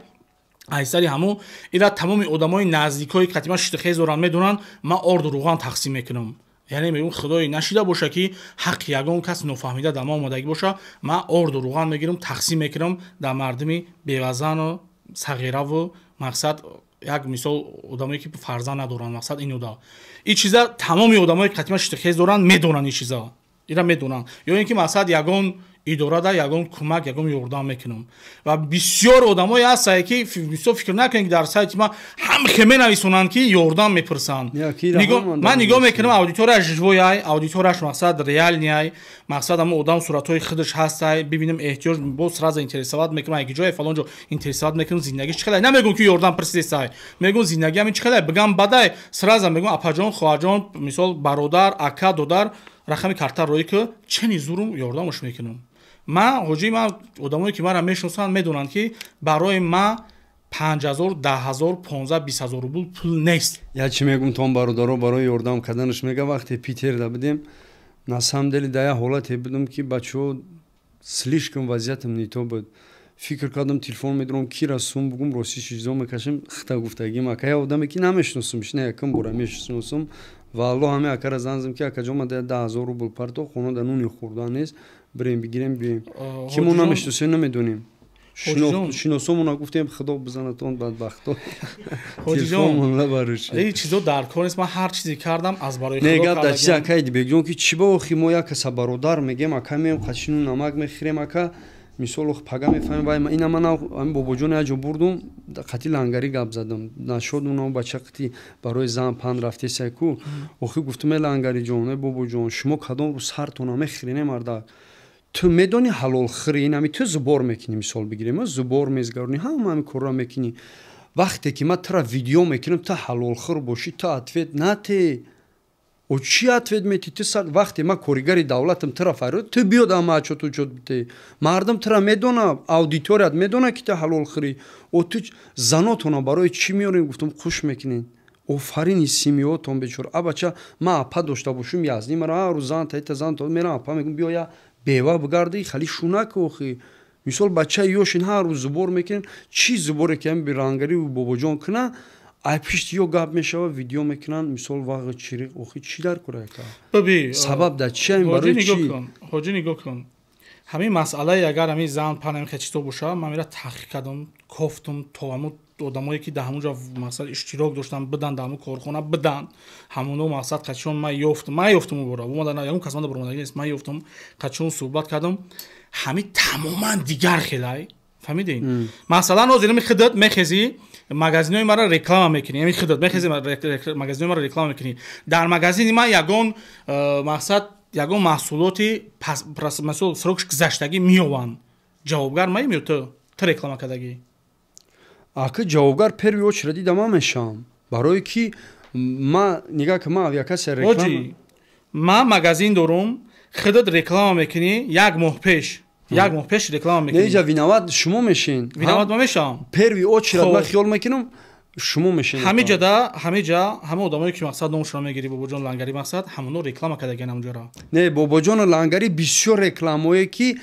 айсари ҳамун ира тамоми одамои наздикое ки қатима шитихез доранд, медонанд, ман орду руған тақсим мекунам. Яъне мегӯм, худое нашида боша, ки ҳаққи ягон кас нофаҳмида дар ма омодагӣ боша. Ман орду руған мегирам, тақсим мекунам дар мардуми бевазану сағираву, мақсад, як мисол, одамое ки фарзанд надоранд. Мақсад, ин уда ин чиза тамоми одамое ки қатима шитихез доранд, медонанд ин чиза. Ира медонам. Ё ин ки мақсад ягон идорада ягон кӯмак, ягон ёрдам мекунам. Ва бисёр одамое ҳастае, ки бисёр фикр накунед, ки дар сайти ман ҳам хе менависонанд, ки ёрдам мепурсанд. Ман нигоҳ мекунам, аудиторияш живой ай, аудиторияш мақсад реальный ай, мақсад ҳамо одам суратҳои худаш ҳастай, бибинем, эҳтиёҷ боз сразу интересовать мекунам, яки ҷое фалон ҷо интересовать мекунам, зиндагиш чӣ хелай. Намегӯм, ки ёрдам пурсидесай, мегӯм, зиндагӣ ҳамин чӣ хелай, бигам бадай, сразу мегӯм, апаҷон, хоҳарҷон, мисол, бародар, ака, додар, рақами карта роӣ ки, чени зурум ёрдамаш мекунам. Ман, ҳоҷи, ман одамое, ки маро мешиносанд, медонанд, ки барои ман 5000, 10 000, 15, 20 000 рубл пул нест.
Я чӣ мегум тон, бародаро, барои ёрдам карданаш мега. Вақте Питерда будем, на самом деле да я ҳолате будам, ки бачаҳо, слишком вазъиятам не то буд. Фикр кардам, телефон медорам, кира сум бугум, рости чизо мекашем, хита гуфтагим, ака, я одаме, ки намешиносум, ишна якум бора мешиносум, ва алло, ҳаме акара занг зам, ки акаҷон, ма 10 000 рубл парто, хона да нуни хӯрдан нест, бирем, бигирем, биёем, ки мо намешиносем, намедонем. Шиносомона гуфтем, худо бизанатон, бадбахто.
Ин чизо дар кор нест. Ман ҳар чизе кардам, аз барои
Не, гап дар чиз, ака Идибекҷон, ки чӣ ба охи мо як каса бародар мегем, ака, меем, қачину намак мехӯрем, ака, мисол, пага мефаҳмем. Вай ина ман ами бобоҷон як ҷо бурдум, қати лангари гап задам, нашод уна бача қити барои зан панд рафтесай ку. Охи гуфтум, э лангариҷон, э бобоҷон, шумо кадом рӯз сартона мехӯрене, мардак? Ту медонӣ, ҳалолхӯри, инами ту зубор мекунӣ, мисол бигирем, зубор мезгаронӣ, ҳама ҳами корро мекунӣ. Вақте ки ман тура видео мекунам, ту ҳалолхӯр бошӣ, ту ответ нате. О чӣ ответ метӣ ту? Вақте ман коригари давлатам, тура фарёд, ту биёд, ама отчёт учёт бите. Мардум тура медона, аудиторият медона, ки ту ҳалолхӯрӣ. О ту занотона барои чӣ меорем? Гуфтам, хуш мекунед, офарини семья тон, бечора. А бача, ман апа дошта бошум, язни мара ҳар рӯз зан таита зан мерам, апа мегӯм, биё, я бева бигарди, хали шунака. Охи, мисол, бачаи ёшин ҳар рӯз зубор мекунем, чӣ зуборе ки ами рангариву бобоҷон куна, ай пишти ё гап мешава, видео мекунанд, мисол, вағи чириқ. Охи, чӣ дар кора, яка? Сабаб дар чи ами, барои чӣ?
Ҳоҷӣ, нигоҳ кун, ҳамин масъалаи агар ҳамин зан панами чизо боша, ман мера таҳқиқ кардам, кофтум, то ҳамун одамое, ки дар ҳамунҷо мақсад иштирок доштан, бидан, дар ҳамун корхона бидан, ҳамуно мақсад қачон ман ёфтам, ман ёфтам убора, ягон кас манда баромадагӣ нест, ман ёфтам, қачон суҳбат кардам, ҳамин тамоман дигар хелай. Фаҳмидем? Масалан, ҳозир ами худат мехезӣ, магазинои маро реклама мекунӣ, ами худат мехезӣ, магазинои маро реклама мекунӣ. Дар магазини ман ягон мақсад, ягон маҳсулоти, мисол, срок ш гузаштагӣ меёванд, ҷавобгар маем ё ту реклама кардагӣ?
Ака, ҷавобгар первый очередь дида ман мешавам, барое ки ма нигаҳ ки ман авиакасия реклама.
Ман магазин дорум, худат реклама мекунӣ, як моҳ пеш реклама мекунӣ.
Неҷа виноват шумо мешин.
Виноват ма мешавам.
Первый очередь ман хиёл мекунам, шумо мешин.
Ҳамиҷада, ҳамиҷа ҳама одамое, ки мақсад номшона мегирӣ, бобоҷон лангари, мақсад ҳамоно реклама кардагиан ҳамҷора.
Не, бобоҷону лангари бисёр рекламое, ки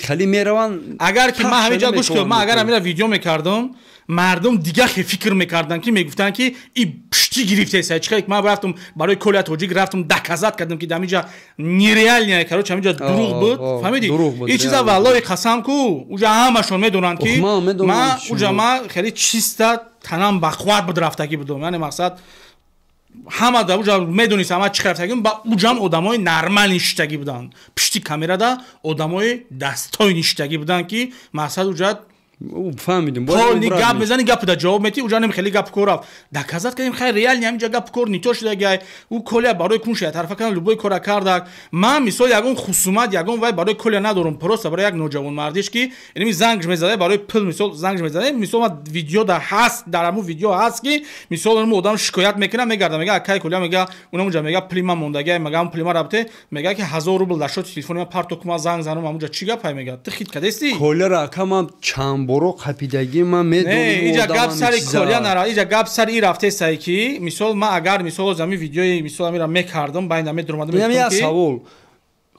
хеле мераванд.
Агар ки ман ҳамиҷа, гӯш кун, ман агар ҳамира видео мекардам, мардум дига хе фикр мекарданд, ки мегуфтанд, ки и пушти гирифтеса. Чихе ман рафтам барои Коля Тоҷик, рафтам, доказать кардам, ки дамиҷа нереальный, короче, ҳамиҷа дурӯғ буд. Фаҳмидӣ ин чиза? Валлоҳи, қасам ку, уҷа ҳамашон медонанд, ки ман уҷа, ман хеле чиста, танам бахват буд, рафтагӣ будум. Яъне мақсад ҳама да уҷа медонист, ҳама чӣ рафтагӣ ба уҷам одамои нормальный ништагӣ буданд, пишти камерада одамои дастои ништагӣ буданд, ки мақсад уҷа
фаҳмидем.
Полный гап мезани, гап да ҷавоб мети, уҷа нем хеле гап кор рафт, доказать кардем. Хай, реально ҳаминҷа гап кор нито шудагай. Ӯ Коля барои кунша тарафа кардам, любой кора кардак. Ман, мисол, ягон хусумат, ягон вай барои Коля надорум, просто барои як ноҷавонмардиш, ки инами зангш мезада барои пул, мисол, зангш мезада. Мисол, ман видео да ҳаст, дар ҳамун видео ҳаст, ки мисол, ҳамун одам шикоят мекунад, мегарда, мега, акай Коля, мега, унамунҷа, мега, пули ман мондагай, мега, ҳамун пули ман рабте, мега, ки 1000 рубл дар шоти телефони ман парто кума, занг занам ҳамунҷа. Чӣ гапай, мега, ту хит кардести?
Коляра, ака, ман чанд боро қапидагӣ ман медонам.
Иҷа гап сари Коля нара, иҷа гап сари и рафтесае, ки мисол, ман агар, мисол, ами видеои, мисол, амира мекардам, байна медуромадам.
Як савол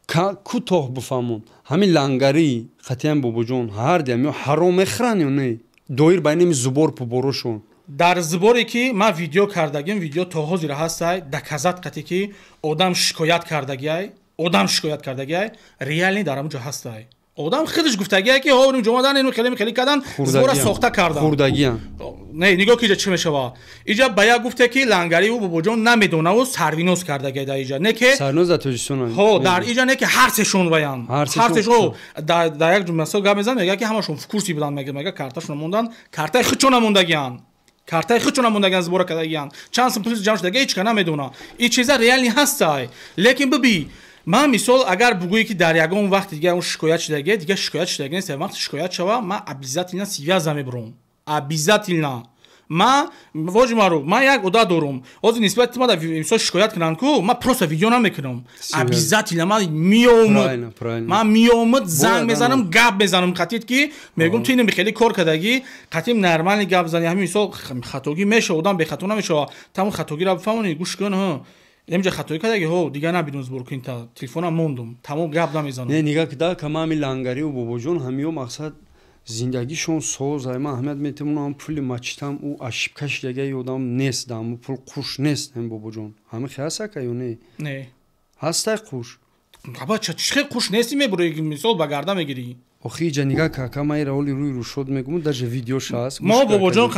кӯтоҳ бифаҳмон: ҳамин лангари қатъиян бобоҷон ҳардиам ё ҳаром мехӯранд ё не, доир ба инами зубор пуборошон?
Дар зуборе, ки ман видео кардагим, видео то ҳозир ҳастай, доказать қате ки одам шикоят кардагиай, одам шикоят кардагиай, реально дар ҳамунҷо ҳастай. Одам худаш гуфтагие, ки ҳо ҷомадан ину хеле хеле кардан, збора сохта кардан.
Хурдагиян.
Не, нигоҳ ки иҷа чӣ мешава. Иҷа ба як гуфте, ки Лангариву Бобоҷон намедонаву Сарвиноз кардагия дар иҷа. Не ки
Сарвиноз дар Тоҷикистон.
Ҳо, дар иҷа не ки ҳар сешон ваян. Ҳар сешон дар як масъала гап мезанад, мегӯяд, ки ҳамашон в курсе буданд, мегӯяд, карташон мондан, картаи худшон намондагиян. Картаи худшон намондагиян, збора кардагиян. Чанд сум пул ҷамъ шудагия, ҳеч ка намедона. Ин чиза реально ҳастай. Лекин биби, ман мисол агар бугӯе, ки дар ягон вақти дига он шикоят шудагия, дига шикоят шудагия нест. Вақти шикоят шава, ман обязательно связа мебурам, обязательно. Ман воҷи маъруф, ман як одат дорум. Ҳозир нисбати ма мисол шикоят кунанд ку, ман просто видео намекунам, обязательно ман меомад, ман меомад, занг мезанам, гап мезанам қатид, ки мегӯм, ту инам хеле кор кардагӣ, қатим нормальный гап зани. Ҳамин мисол хатогӣ мешава, одам бехато намешава. Тамом, хатогиро бифаҳмонӣ, гӯш кун, ҳа, инҷа хатоӣ кардаги, ҳо, дигар набинум, збор кун, та телефонам мондум, тамом, гап намезанам.
Не, нигаҳ ки да кама ҳами Лангариву Бобоҷон ҳамиё мақсад зиндагишон соз. Ай, ман аҳамият метавонам, ҳам пули мачитам ӯ ошибка шидаги ёдам нест, ҳаму пул қуш нест. Ҳами Бобоҷон ҳами хе ҳаст ака ё не?
Не.
Ҳастай қуш?
Аба, чӣ хел қуш нести, мебурои, мисол ба гарда мегирӣ.
Охи, иҷа нигаҳ ка, ака, ман ира оли рӯи рӯшод мегӯм, даже видеош ҳаст.
Мо Бобоҷон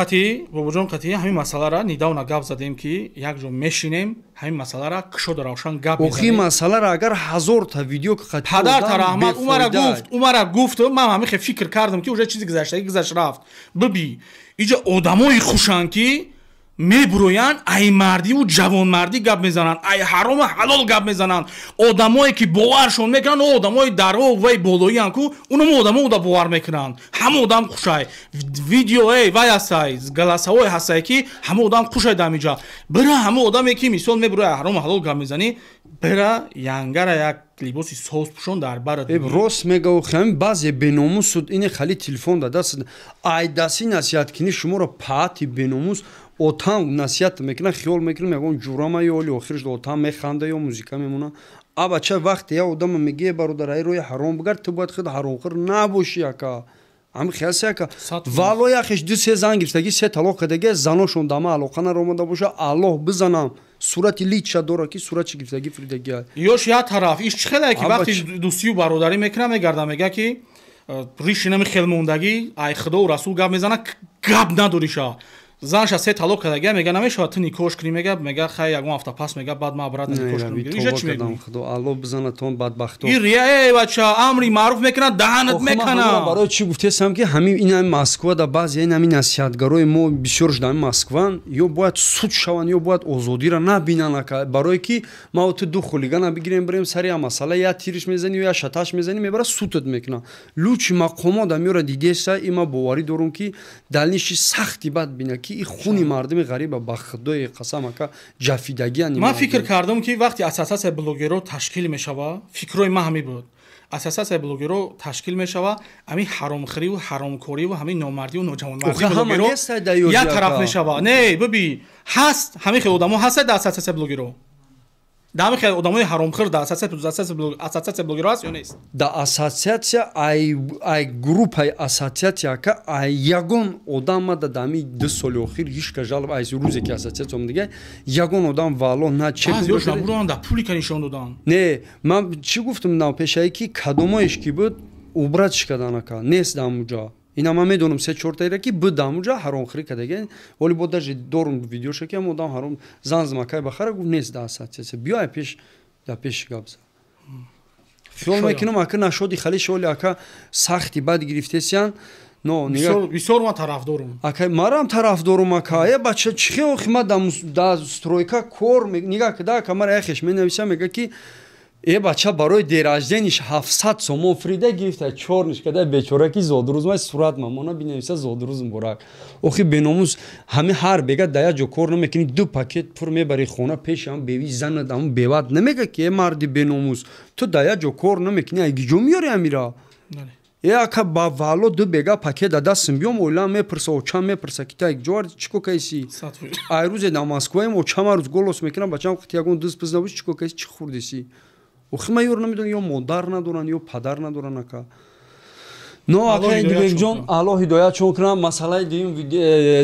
қатӣ ҳамин масъалара недавно гап задем, ки як ҷо мешинем, ҳамин масъалара кушода равшан гап.
Охи, масъалара агар ҳазорта видео
қати Падарта раҳмат, умара гуфт, умара гуфт, ман ҳамин хел фикр кардам, ки уже чизи гузаштагӣ гузашт, рафт. Биби, иҷа одамои хушанд, ки мебуроянд, ай мардиву ҷавонмардӣ гап мезананд, ай ҳарому ҳалол гап мезананд. Одамое ки боваршон мекунанд, одамои даро вай болоиянд ку, унум одамо уда бовар мекунанд. Ҳама одам хушай видео, эй, вай ҳастай, голосовой ҳастай, ки ҳама одам хушай. Дамиҷа бира, ҳама одаме ки мисол мебуроя, ҳарому ҳалол гап мезанӣ, бира, янгара як либоси соз пӯшон дар барат.
Рост мега, ҳамин баъзе беномусуд ине хали телефон дадаст, айдаси насиҳаткунӣ шуморо паати беномус отам насиҳат мекунад, хиёл мекунам ягон ҷурама ё оли охирш отам механда ё музика мемона. А бача, вақте я одама мегӯе, бародар, ай роҳи ҳаром бигард, ту бояд худ ҳаромхӯр набошӣ, ака. Ҳами хиёси, ака, вало яхеш ду се зан гирифтагӣ, се талоқ кардагӣ, заношон дама алоқа наромада боша, аллоҳ бизанам, сурати лича дора, ки суратчи гирифтагӣ фиридагӣ.
Ёш як тараф иш чӣ хеле, ки вақти дӯстию бародарӣ мекунам, мегарда, мега, ки риши нами хелмондагӣ, ай худову расул гап мезана, гап надориша. Занша се талоқ кардагия, мега, намешавад ту никош кунӣ, мега, хай, ягон ҳафта пас, мега, баъд ма обратно никош кунам. Иҷа чӣ мегӯӣ?
Худо, алло бизанатон бадбахто.
И рия, эй бача, амри маъруф мекунад, даҳанат мекана.
Барои чӣ гуфтесам, ки ҳамин ин ҳами Москва да баъзе ин ҳами насиҳатгарои мо бисёрш дар Москван, ё бояд суд шаванд, ё бояд озодиро набинанд, ака. Барое ки ма ту ду хулигана бигирем, бирем сари я масъала, я тириш мезанӣ, ё я шаташ мезанӣ, мебара судат мекунад. Лучи мақомот амёра дидеса, има боварӣ дорум, ки далниши сахти бад бина, ки и хуни мардуми ғариба, ба худои қасам, ака, ҷафидагиан.
Ман фикр кардам, ки вақте ассотсиатсияи блогерро ташкил мешава, фикрҳои ман ҳамин буд, ассотсиатсияи блогерро ташкил мешава, ҳамин ҳаромхӯриву ҳаромкориву ҳамин номардиву ноҷавонмардии блогерро як тараф мешава. Не, биби, ҳаст ҳамин хел одамо, ҳастад дар ассотсиатсияи блогерро, дар ҳамин хел одамои ҳаромхӯр дар ассотсиатсияи блогерро ҳаст ё нест?
Дар ассотсиатсия, ай группаи ассотсиатсия, ака, ай ягон одам ма дар ҳамин 2 соли охир ҳеч ка жалоб, аз рӯзе ки ассотсиатсия омадага, ягон одам вало на
чек дар пулика нишон додан.
Не, ман чӣ гуфтам на пешае, ки кадомоеш ки буд, убрать кардан, ака, нест дар ҳамуҷа. Ина ман медонам се чортаира, ки буд ҳамуҷа, ҳаромхӯрӣ кардага. Оли бо даже дорум видеоша, ки ам одам ҳаром зан змакай бахара гуфт, нест дар ассотсиатсия. Биё, ай пеш дар пеши гап зад. Хиёл мекунам, ака, нашоди хали шоли, ака, сахти бад гирифтесиян.
Но бисёр ман тарафдорум.
Ака, марам тарафдорум, ака. Е бача, чӣ хел охи ма да стройка кор нигаҳ кида, ака, мара яхеш менависам, мега, ки е бача, барои день рождениш 700 сомон фрида гирифта, чорниш када, бечора, ки зодрӯз сурат мамона бинависа, зодрӯз муборак. Охи, беномус, ҳами ҳар бега да як ҷо кор намекунӣ, ду пакет пур мебари хона, пеши ҳам беви занад, ҳам бевад намега, ки е марди беномус, ту да як ҷо кор намекунӣ, ай гиҷо меёри ҳамира? Е ака, ба вало ду бега пакет да дастам биём, оилам мепурса, очам мепурса, ки та ҷо чӣ ко кайси? Ай рӯзе дар Москваем, очам ҳар рӯз голос мекунам, бачам, ягон дӯст пиз набоши, чӣ ко кайси, чӣ хӯрдисӣ? Охи, ман ёро намедонам, ё модар надоранд, ё падар надоранд, ака. Но ака Индибекҷон, Аллоҳ ҳидоятшон кунам. Масъалаи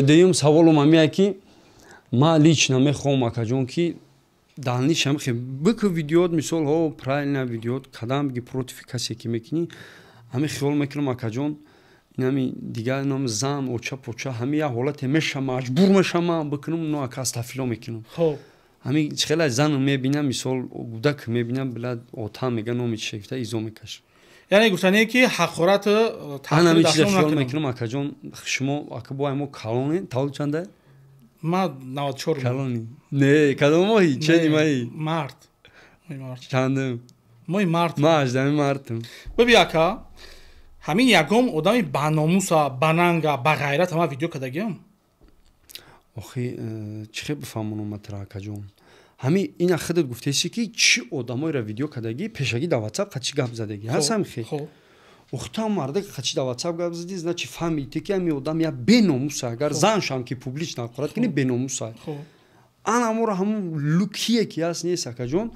дуюм саволум ҳамия, ки ман лично мехоҳам, акаҷон, ки дальнейшем бики видеот, мисол, ҳо, правильно видеот кадам биги, против касе ки мекунӣ. Ҳами хиёл мекунам, акаҷон, инами дигар ном зан оча поча ҳами як ҳолате меша, маҷбур мешам бикунам, но ака, астафило мекунам. Ҳами хеле зан мебинам, мисол, гудак мебинам, била ота мега, номи чи гуфта изо мекашам.
Яъне гуфтане ки ҳақорат.
Ҳами чиза хиёл мекунам, акаҷон. Шумо, ака, бо мо калоне, таваллуд чанда?
Ма 94.
Калони не, кадом моҳи, чени маҳи?
Март.
Чандум?
Моҳи март.
Ма 18-ми мартам.
Биби, ака, ҳамин ягон одами баномуса, бананга, бағайрат ҳама видео кардагиам?
Охи, чӣ хел бифаҳмонам матра, акаҷон? Ҳами ина худат гуфтеси, ки чӣ одамоеро видео кардагӣ, пешагӣ дар Ватсап қачи гап задагӣ ҳаст, ҳами хел. Ухта марда қачи дар Ватсап гап задӣ, значит, фаҳмидӣ, ки ҳами одам я беномуса. Агар заншам ки публично ҳақорат кунӣ, беномуса. Анаморо ҳамун лукие ки ҳаст, нест, акаҷон.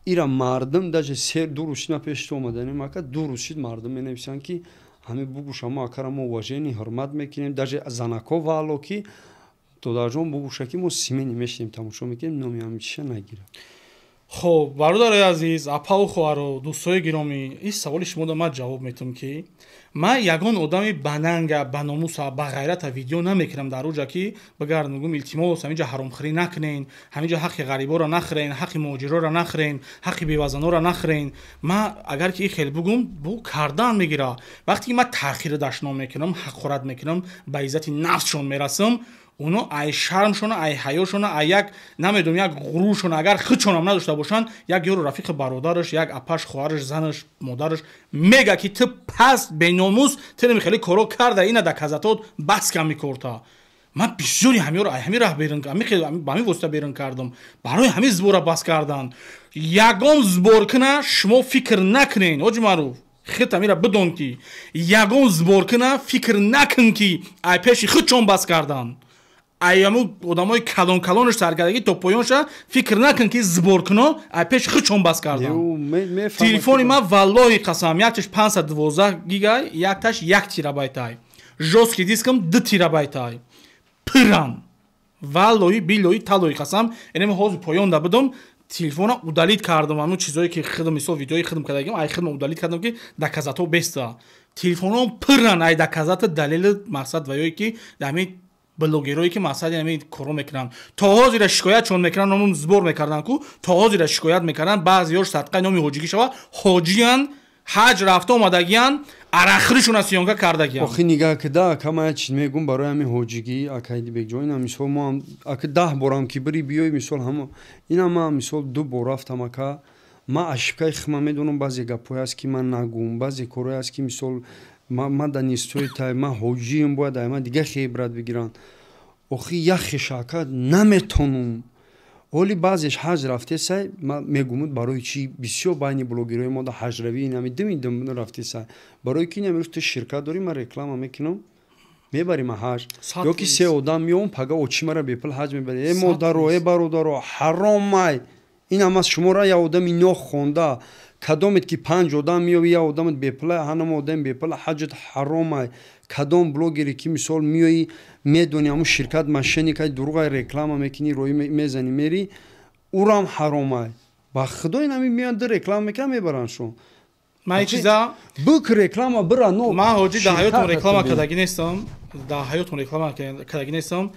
Ира мардум даже се ду рӯз шид, ма пеши ту омаданем, ака, 2 рӯз шид, мардум менависанд, ки ҳами бугӯша, мо акара мо уважение, ҳурмат мекунем, даже занако ваало, ки додарҷон, бугӯша, ки мо симени мешинем, тамошо мекунем, номи ҳами чиша нагира.
Хоб, бародарои азиз, апаву хоҳаро, дӯстои гиромӣ, ин саволи шуморо ман ҷавоб метавам, ки ман ягон одами бананга, баномуса, бағайрата видео намекунам дар уҷа, ки бигардам, гум, илтимос, ҳаминҷа ҳаромхӯрӣ накунен, ҳаминҷа ҳаққи ғариборо нахӯрен, ҳаққи муҳоҷироро нахӯрен, ҳаққи бевазаноро нахӯрен. Ман агар ки ин хел бугум, бу кардан мегира. Вақте ки ман таъхиру дашном мекунам, ҳақорат мекунам, ба иззати нафсшон мерасам, оно ай шармшона, ай ҳаёшона, ай як намедонам, як ғуруршона агар худшонам надошта бошанд, як ёру рафиқи бародараш, як апаш, хоҳараш, занаш, модараш мега, ки ту паст, беномус, ту хеле коро карда, ина доказатот, бас кам мекорта. Ман бисёри ҳамиёро ай ҳамин раҳ берун, ба ҳамин восита берун кардам. Барои ҳамин сбора бас кардан. Ягон сбор куна шумо фикр накунен, ҳоҷи Маъруф, хит амира бидон, ки ягон сбор куна фикр накун, ки ай пеши худшон бас кардан. Ай аму одамои калон калонаш саркардагӣ то поёнша, фикр накун, ки сбор куно ай пеши худшон бас кардан. Телефони ман, валлоҳи қасам, якташ 512 гигай, якташ 1 терабайтай, жёсткий дискам 2 терабайтай, пирам. Валлоҳи, биллоҳи, таллоҳи қасам, инами ҳозир поёнда будам, телефона удалить кардам. Ҳамун чизое ки худам, мисол, видеои худам кардагим, ай худам удалить кардам, ки доказатҳо беста. Телефоном пирран ай доказата, далели, мақсад, ва ёе ки ҳамин блогерое ки, мақсади, ҳамин коро мекунанд, то ҳозира шикоятшон мекунанд. Номун сбор мекарданд ку, то ҳозира шикоят мекарданд. Баъзеёш садқаи номи ҳоҷигӣ шава, ҳоҷиян, ҳаҷ рафта омадагиян, арахришона съёмка кардагиян.
Охи, нигаҳ кида, ака, ман як чиз мегум барои ҳамин ҳоҷигӣ, акайди бекҷон. Ина мисол, мо ака 10 борам ки бири биёй, мисол, ҳама ина ман, мисол, ду бор рафтам, ака. Ман ошибкаи худма медонам. Баъзе гапҳое аст, ки ман нагум, баъзе корҳое аст, ки, мисол, ман да нестои тай, ман ҳоҷием, бояд ай ман дига хебрат бигиранд. Охи, як хеша, ака, наметонум. Ҳоли баъзеш ҳаҷ рафтесай, ман мегумуд, барои чӣ бисёр байни блогерҳои мо да ҳаҷравӣ инами дими дим рафтесай? Барои ки инами рӯз ту ширкат дорӣ, ман реклама мекунам, мебари ма ҳаҷ, ё ки се одам меом, пага очи мара бепул ҳаҷ мебари. Э, модаро, э, бародаро, ҳаромай ин ҳама. Шуморо як одами нохонда кадомед, ки панҷ одам меови, як одамат бепула, ҳанама одами бепула, ҳаҷат ҳаромай. Кадом блогере ки, мисол, меоӣ, медони, ҳамун ширкат мошенникай, дурӯғай реклама мекунӣ, роӣ мезанӣ, мери, урам ҳаромай. Ба худо, инами меоянд, ду реклама мекунанд, мебаранд шон.
Ман чиза
бук реклама бира но.
Ман, ҳоҷӣ, дар ҳаётон реклама кардагӣ нестам, дар ҳаётон реклама кардагӣ нестам.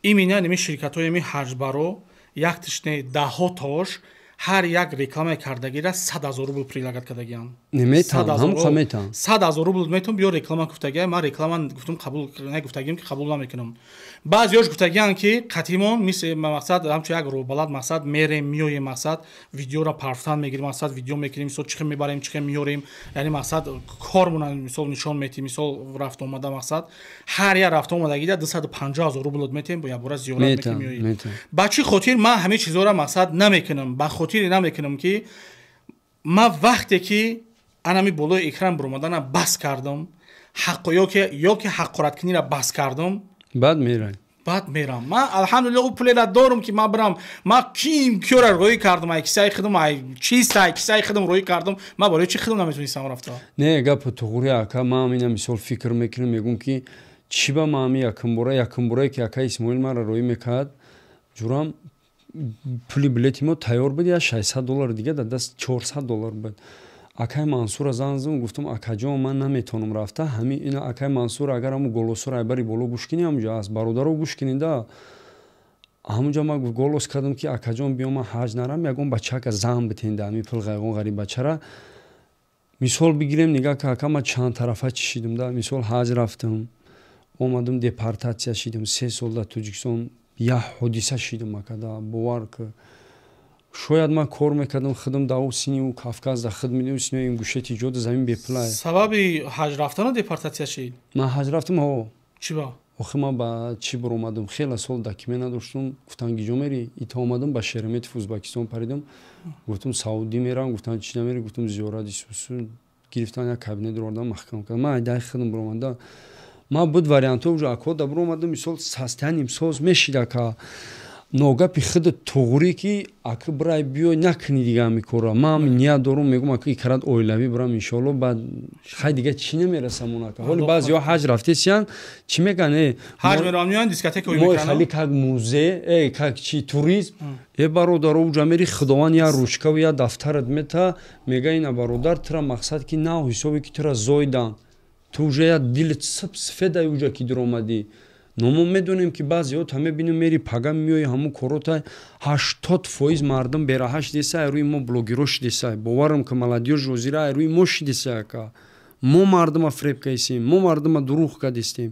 Именно ними ширкатҳои ми ҳаҷбаро, як тишне, даҳҳо тош, ҳар як рекламаи кардагира 100 000 рубл предлагать кардагиам. 100 000 рубл метавон, биё реклама гуфтагия. Ман реклама гуфтум, қабул нагуфтагиам, ки қабул намекунам. Баъзеёш гуфтагианд, ки қатимон, мисли, мақсад, ҳамчун як роҳбалад, мақсад, мерем, меоем, мақсад, видеоро парфтан мегирем, мақсад, видео мекунем, мисол, чихе мебарем, чихе меёрем, яъне, мақсад, кормона, мисол, нишон метем, мисол, рафта омада, мақсад, ҳар як рафта омадагида 250 000 рубл метем, бо якбора зиёрат мекунем, меоем. Ба чӣ хотир ман ҳамин чизҳоро, мақсад, намекунам? Ба хотире намекунам, ки ман вақте ки анами болои экран баромадана бас кардам, ё ки ҳаққораткуниро бас кардам,
Баъд мерай.
Баъд мерам. Ман, алҳамдулилла, ӯ пулера дорум, ки ман бирам. Ман ким кёра роӣ кардам, ай кисаи худам, ай чиста, ай кисаи худам роӣ кардам. Ман барои чӣ худам наметонистам рафта?
Не, гапи туғри, ака. Ман ина, мисол, фикр мекунам, мегӯм, ки чӣ ба ман ҳами якумбора, якумборае ки ака Исмоил маро роӣ мекард, ҷурам, пули билети мо тайёр буд, я 600 доллар дига дар даст, 400 доллар буд. Акай Мансура занг задам, гуфтам: «Акаҷон, ман наметавонам рафта». Ҳами ина акай Мансур, агар ҳаму голосоро айбари боло гӯш кунӣ, ҳамуҷо аст, бародаро, гӯш кунӣ, ҳамунҷо ман голос кардам, ки акаҷон, биё, ман ҳаҷ нарам, ягон бачака зан битенда, ҳами пул ягон ғариб бачара мисол бигирем. Нигаҳ ка, ака, ман чанд тарафа чишидам да. Мисол, ҳаҷ рафтам, омадам, депортатсия шидам, 3 сол дар Тоҷикистон як ҳодиса шидам, ака, да бовар ки шояд ман кор мекардам худам да сини Кавказ, да худ медонам, сини Ингушети ҷода замин бепулай.
Сабаби ҳаҷ рафтану депортатсия шид?
Ман ҳаҷ рафтам, ҳо.
Чӣ ба?
Охи, ман ба чӣ биромадам, хеле сол документ надоштум. Гуфтан: «Гиҷо мери?» Ита омадам, ба Шереметьев, Узбекистон паридам. Гуфтам: «Саудӣ мерам». Гуфтан: «Чӣ намери?» Гуфтам: «Зиёрати сусу». Гирифтан, як кабинет ровардан, маҳкам кардам. Ман айдаи худам биромада, ман буд вариантҳо уже акода биромадам. Мисол, состоянием соз мешид, ака, но гапи худ туғрӣ, ки ака, бирай, биёй, накунӣ дига ҳами корра. Ман ният дорум, мегум, ака, икарат оилавӣ бирам, иншоалло. Баъд хай, дига чӣ намерасам он, ака. Ҳоли баъзеҳо ҳаҷ рафтесиян, чӣ мегӯян? Э,
ҳаҷ меравам, меоян, дискотека.
Мо хали как музей, э, как чи, туризм. Э, бародаро, уҷа мери, Худованд як ручкаву як дафтарат мета, мега: «Ина, бародар, тура мақсад ки нав ҳисобе ки тура зойдан, ту уже як дилит сиб сифедай уҷа ки дуромадӣ». Но мо медонем, ки баъзеҳо та мебинем, мери, пага меои, ҳамун корота. 80% мардум бераҳа шидеса, ай рӯи мо блогеро шидеса. Боварам ки молодёжь ҳозира ай рӯи мо шидеса, ака. Мо мардума фреб кардистем, мо мардума дурӯғ кардистем.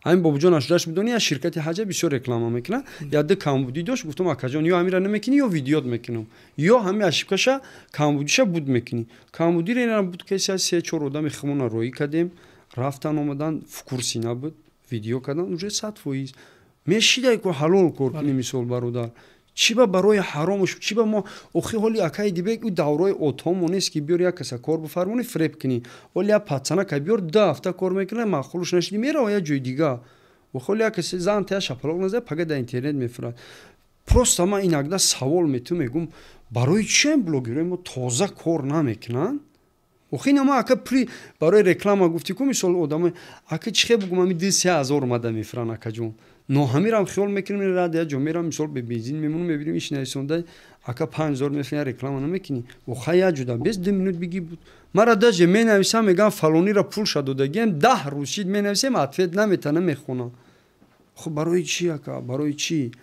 Ҳамин бобоҷон ашудаш бидонӣ, як ширкати ҳаҷа бисёр реклама мекунад, як ду камбудӣ дошт. Гуфтам: «Акаҷон, ё ҳамира намекунӣ, ё видеот мекунам, ё ҳами ошибкаша, камбудиша буд мекунӣ». Камбудиро ина буд каси, се чор одами химона роӣ кардем, рафтан, омадан, в курсе набуд, видео кардан, уже 100% мешидай ку ҳалол кор кунӣ. Мисол, бародар, чӣ ба барои ҳаромуш, чӣ ба мо охи? Ҳоли, акаи Дибек, ӯ даврои отомо нест, ки биёр, як каса кор бифармонӣ, фреб кунӣ. Ҳоли як пацанака биёр, 2 ҳафта кор мекунад, маъқулш нашиди, мерава як ҷои дига. Ҳоли як касе зан тая шапалоқ назад, пага дар интернет мефурад. Просто ман иногда савол мету, мегум: барои чиам блогерои мо тоза кор намекунанд? Охи, ина ма, ака, при барои реклама гуфтӣ ку. Мисол, одамои, ака, чӣ хел бугум, ами 2-3 ҳазор омада мефуранд, акаҷон. Но ҳамирам хиёл мекунем, рад як ҷо мерам, мисол, бе бензин мемонам, мебинем, иш нависонда: «Ака, 5000 мефурӣ, реклама намекунӣ?» Охай, як ҷуда без 2 минут биги буд. Мара даже менависам, мегам: «Фалонира пулша додагием, 10 рӯз шид, менависем, ответ намета, намехонам». Хуб, барои чӣ, ака, барои чӣ?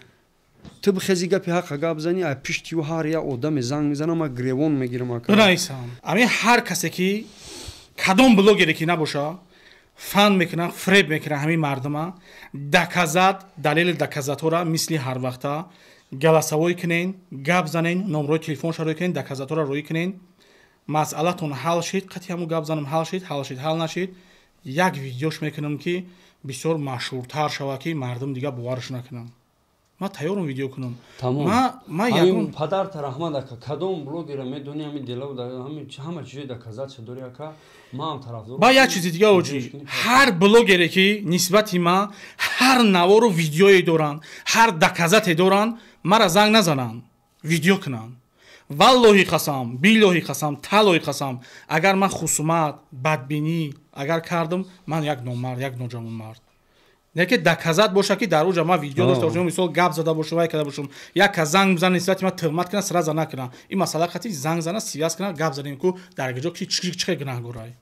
Ту бихези, гапи ҳақа гап зани, ай пишти ю ҳар як одаме занг мезанам, ма гревон мегирам, ака.
Бинависам, ами ҳар касе ки, кадом блогере ки набоша, фан мекунад, фреб мекунад ҳамин мардума, доказать, далели доказатора, мисли ҳар вақта голосовой кунен, гап занен, номрои телефонша рӯй кунен, доказатора рӯй кунен. Масъалатон ҳал шид, қатъи ҳамун гап занам, ҳал шид, ҳал шид, ҳал нашид, як видеош мекунам, ки бисёр машҳуртар шавад, ки мардум дигар боварш накунанд. Ман тайёрам видео кунам.
Тамом, падарта раҳмат, ака. Кадом блогера медони, ҳами дела, ҳама чизои доказатша дори, ака, маам тарафдор.
Ба як чизи дига, оҷи, ҳар блогере ки нисбати ма ҳар навору видеое доранд, ҳар доказате доранд, мара занг назананд, видео кунанд. Валлоҳи қасам, биллоҳи қасам, таллоҳи қасам, агар ман хусумат, бадбинӣ агар кардам, ман як номард, як ноҷавонмард. Не ки доказать боша, ки дар уҷа ман видео дошта бошам, мисол, гап зада бошам, вай карда бошам. Як кас занг бизана, нисбати ман туҳмат кунад, сразу накунад ин масъала, қати занг зана, связь кунад, гап занем ку дар ҷо ки чӣ гунаҳгорай.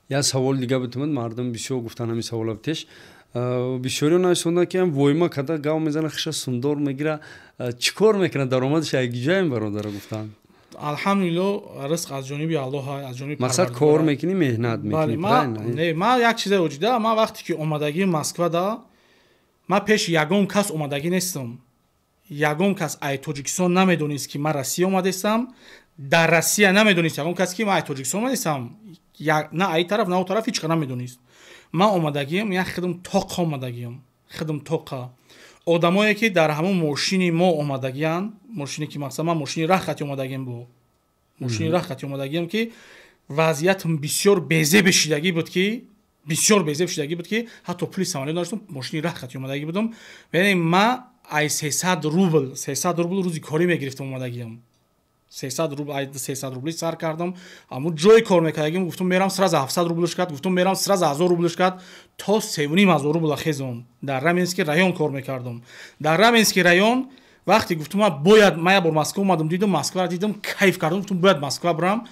Як саволи дига битумад. Мардум бисёр гуфтан, ҳамин савола битеш. Бисёриё нависонда, ки ам войма када гав мезана, хиша сундор мегира, чӣ кор мекунад, даромадаш ягиҷаем, бародара, гуфтан.
Алҳамдулилло, ризқ аз ҷониби Аллоҳ, аз ҷониби
Мақсад, кор мекунӣ, меҳнат мекунӣ?
Не, ман як чизе оҷида. Ман вақте ки омадагии Москвада, ман пеши ягон кас омадагӣ нестам. Ягон кас ай Тоҷикистон намедонист, ки ман Россия омадестам. Дар Россия намедонист ягон кас, ки ман ай Тоҷикистон омадестам. На ай тараф, на о тараф, ҳеч ка намедонист. Ман омадагиам, як хидм тоқа омадагиам, хидм тоқа. Одамое ки дар ҳамон мошини мо омадагиянд, мошине ки, мақсад, ман мошини рахати омадагиам, бо мошини рахати омадагиам, ки вазъиятам бисёр безебе шидагӣ буд, ки бисёр безеб шидагӣ буд, ки ҳатто пули самолёт надоштам, мошини рахати омадагӣ будам. Яъне ма ай 300 рубл, 300 рубл рӯзи корӣ мегирифтам омадагиам. 300 рубл, ай 300 рубли сар кардам. Аммо ҷои кор мекардагим, гуфтам мерам, сразу 700 рублш кард, гуфтам мерам, сразу 1000 рублш кард, то 3500 рубла хезон. Дар Раменский район кор мекардам. Дар Раменский район вақте гуфтам, ман бояд, ман як бор Москва омадам, дидам Москваро, дидам, кайф кардам, гуфтам бояд Москва бирам.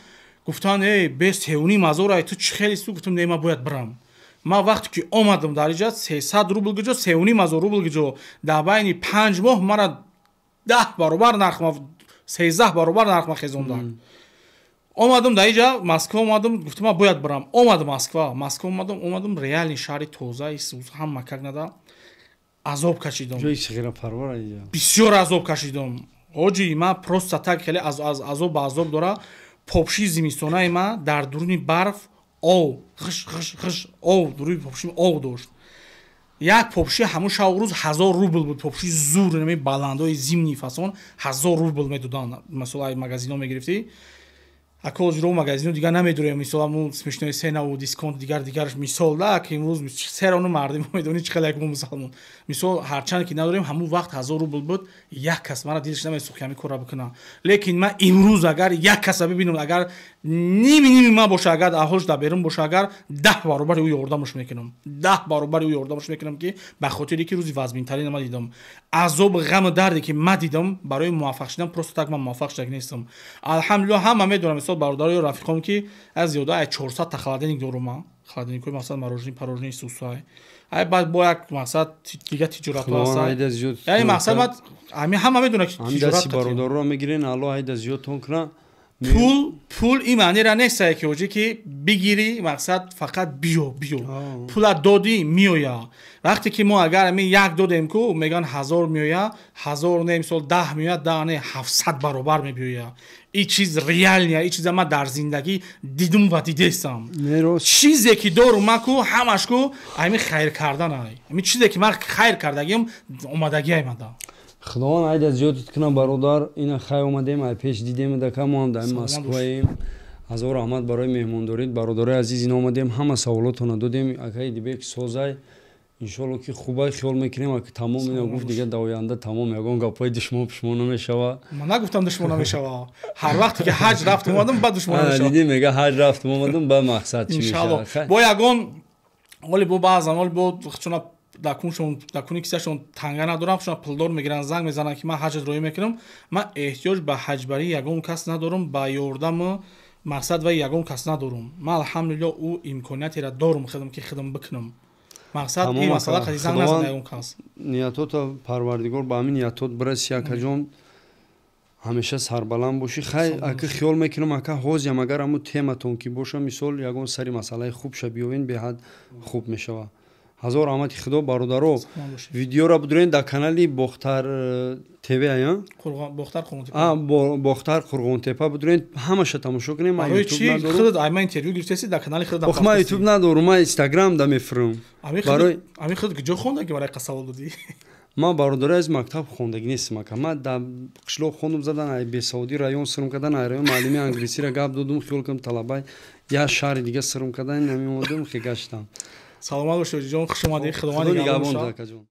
Гуфтан эй бе 3,5 ҳазор ай ту чӣ хеле су? Гуфтам не, ман бояд бирам. Ман вақте ки омадам дар иҷа 300 рубл гиҷо, 3,5 ҳазор рубл гиҷо, дар байни 5 моҳ мара 10 баробар нарх, 13 баробар нарх ма хезонданд. Омадам дар иҷа Москва омадам, гуфтам ман бояд бирам. Омадам Москва, Москва омадам, омадам реальный шаҳри тоза, ҳама как нада азоб кашидам. Бисёр азоб кашидам, ҳоҷи. Ман просто так хеле азоб ба азоб дора. Попши зимистонаи ма дар дуруни барф ов хиш хиш хиш ов, дуруни попши ов дошт. Як попши ҳамун шабу рӯз 1000 рубл буд. Попши зур нами баландои зимний фасон 1000 рубл медоданд. Масалан, ай магазино мегирифтӣ. Ако ҳозиро магазино дигар намедурем, мисол ҳамун смешной цена ву дисконт, дигар дигараш, мисол да, ки имрӯз серону мардим медонӣ чӣ хеле як мо мусалмон, мисол, ҳарчанд ки надорем, ҳамун вақт 1000 рубл буд. Як кас мара дилш намесӯхт ки ҳамин корра бикунам, лекин ман имрӯз агар як каса бибинам, агар ними ними ман боша, агар аҳолш дар берун боша, агар 10 баробари ӯ ёрдамаш мекунам, 10 баробари ӯ ёрдамаш мекунам, ки ба хотире ки рӯзи вазминтарина ман дидам, азобу ғаму дарде ки ман дидам барои муваффақ шудан. Просто так ман муваффақ шудак нестам, алҳамдулилло. Ҳама медонам, мисол, бародарою рафиқом, ки аз зиёда ай 400 та холодильник дорум ман, холодильникҳои мақсад мороженое, пирожное, сусай, ай баъд бо як мақсад дига тиҷоратҳо ҳаст. Яъне мақсад ман ҳами ҳама медонад ки
тиҷорат бародарро мегирен, Алло айда зиёдтон кунад.
Пул ин маънера нестае ки ҳоҷӣ ки бигирӣ, мақсад фақат биё биё, пула додӣ, меоя. Вақте ки мо агар ами як додем ку, мегӯянд 1000 меоя, 1000 не, мисол, 10 меоя, 10 не, 700 баробар мебиёя. Ин чиз реальный я, ин чиза ман дар зиндагӣ дидум ва дидестам. Чизе ки дорум ман ку, ҳамаш ку ами хайр кардан, ай ами чизе ки ман хайр кардагиам, омадагиай мада.
Худованд айда зиёдат кунад, бародар. Ина хай омадем, ай пеш дидем дака, мо ҳам дар Москваем. Ҳазор раҳмат барои меҳмондорид, бародарои азиз. Ина омадем, ҳама саволотона додем. Акаи Дибек созай, иншолло ки хубай. Хиёл мекунем, аки тамом ина гуфт, дига дар оянда тамом ягон гапҳои душмон пушмон намешава.
Ман нагуфтам душмон намешава. Ҳар вақте ки ҳаҷ рафтум омадам, баъд душмон намешава.
Дидӣ, мега ҳаҷ рафтум омадам, ба мақсад чӣ мешава.
Бо ягон оли, бо баъзан оли, бо чуна дакуншон, дакуни кисашон танга надорам, шуна пулдор мегиранд, занг мезананд ки ман ҳаҷат роӣ мекунам. Ман эҳтиёҷ ба ҳаҷбарии ягон кас надорам, ба ёрдаму мақсад ва ягон кас надорам. Ман, алҳамдулилло, ӯ имкониятера дорум худам ки худам бикунам. Мақсад ин масъала қади занг назана ягон кас.
Ниятота Парвардигор ба ҳамин ниятот бираси, акаҷон, ҳамеша сарбаланд бошӣ. Хай, ака, хиёл мекунам, ака, ҳозиам агар ҳамун тематон ки боша, мисол, ягон сари масъалаи хубша биёвен, беҳад хуб мешава. Ҳазор раҳмати Худо, бародаро. Видеоро будурен дар канали Бохтар ТВ, Бохтар Қурғонтепа будурен, ҳамаша тамошо кунем. Ман Ютуб надорум, ман Инстаграм да мефурам. Ман, бародари, аз мактаб хондагӣ нестам, ака. Ман дар қишлоқ хондум, задан ай бесаводӣ район сирм кардан, ай район муаллими англисиро гап додум, хиёл кардам талабай як шаҳри дига сирм кардан, намеомадам, хе гаштам.
Саломат бошед, ҷон, хуш омадед, Худованд
нигаҳбон, акаҷон.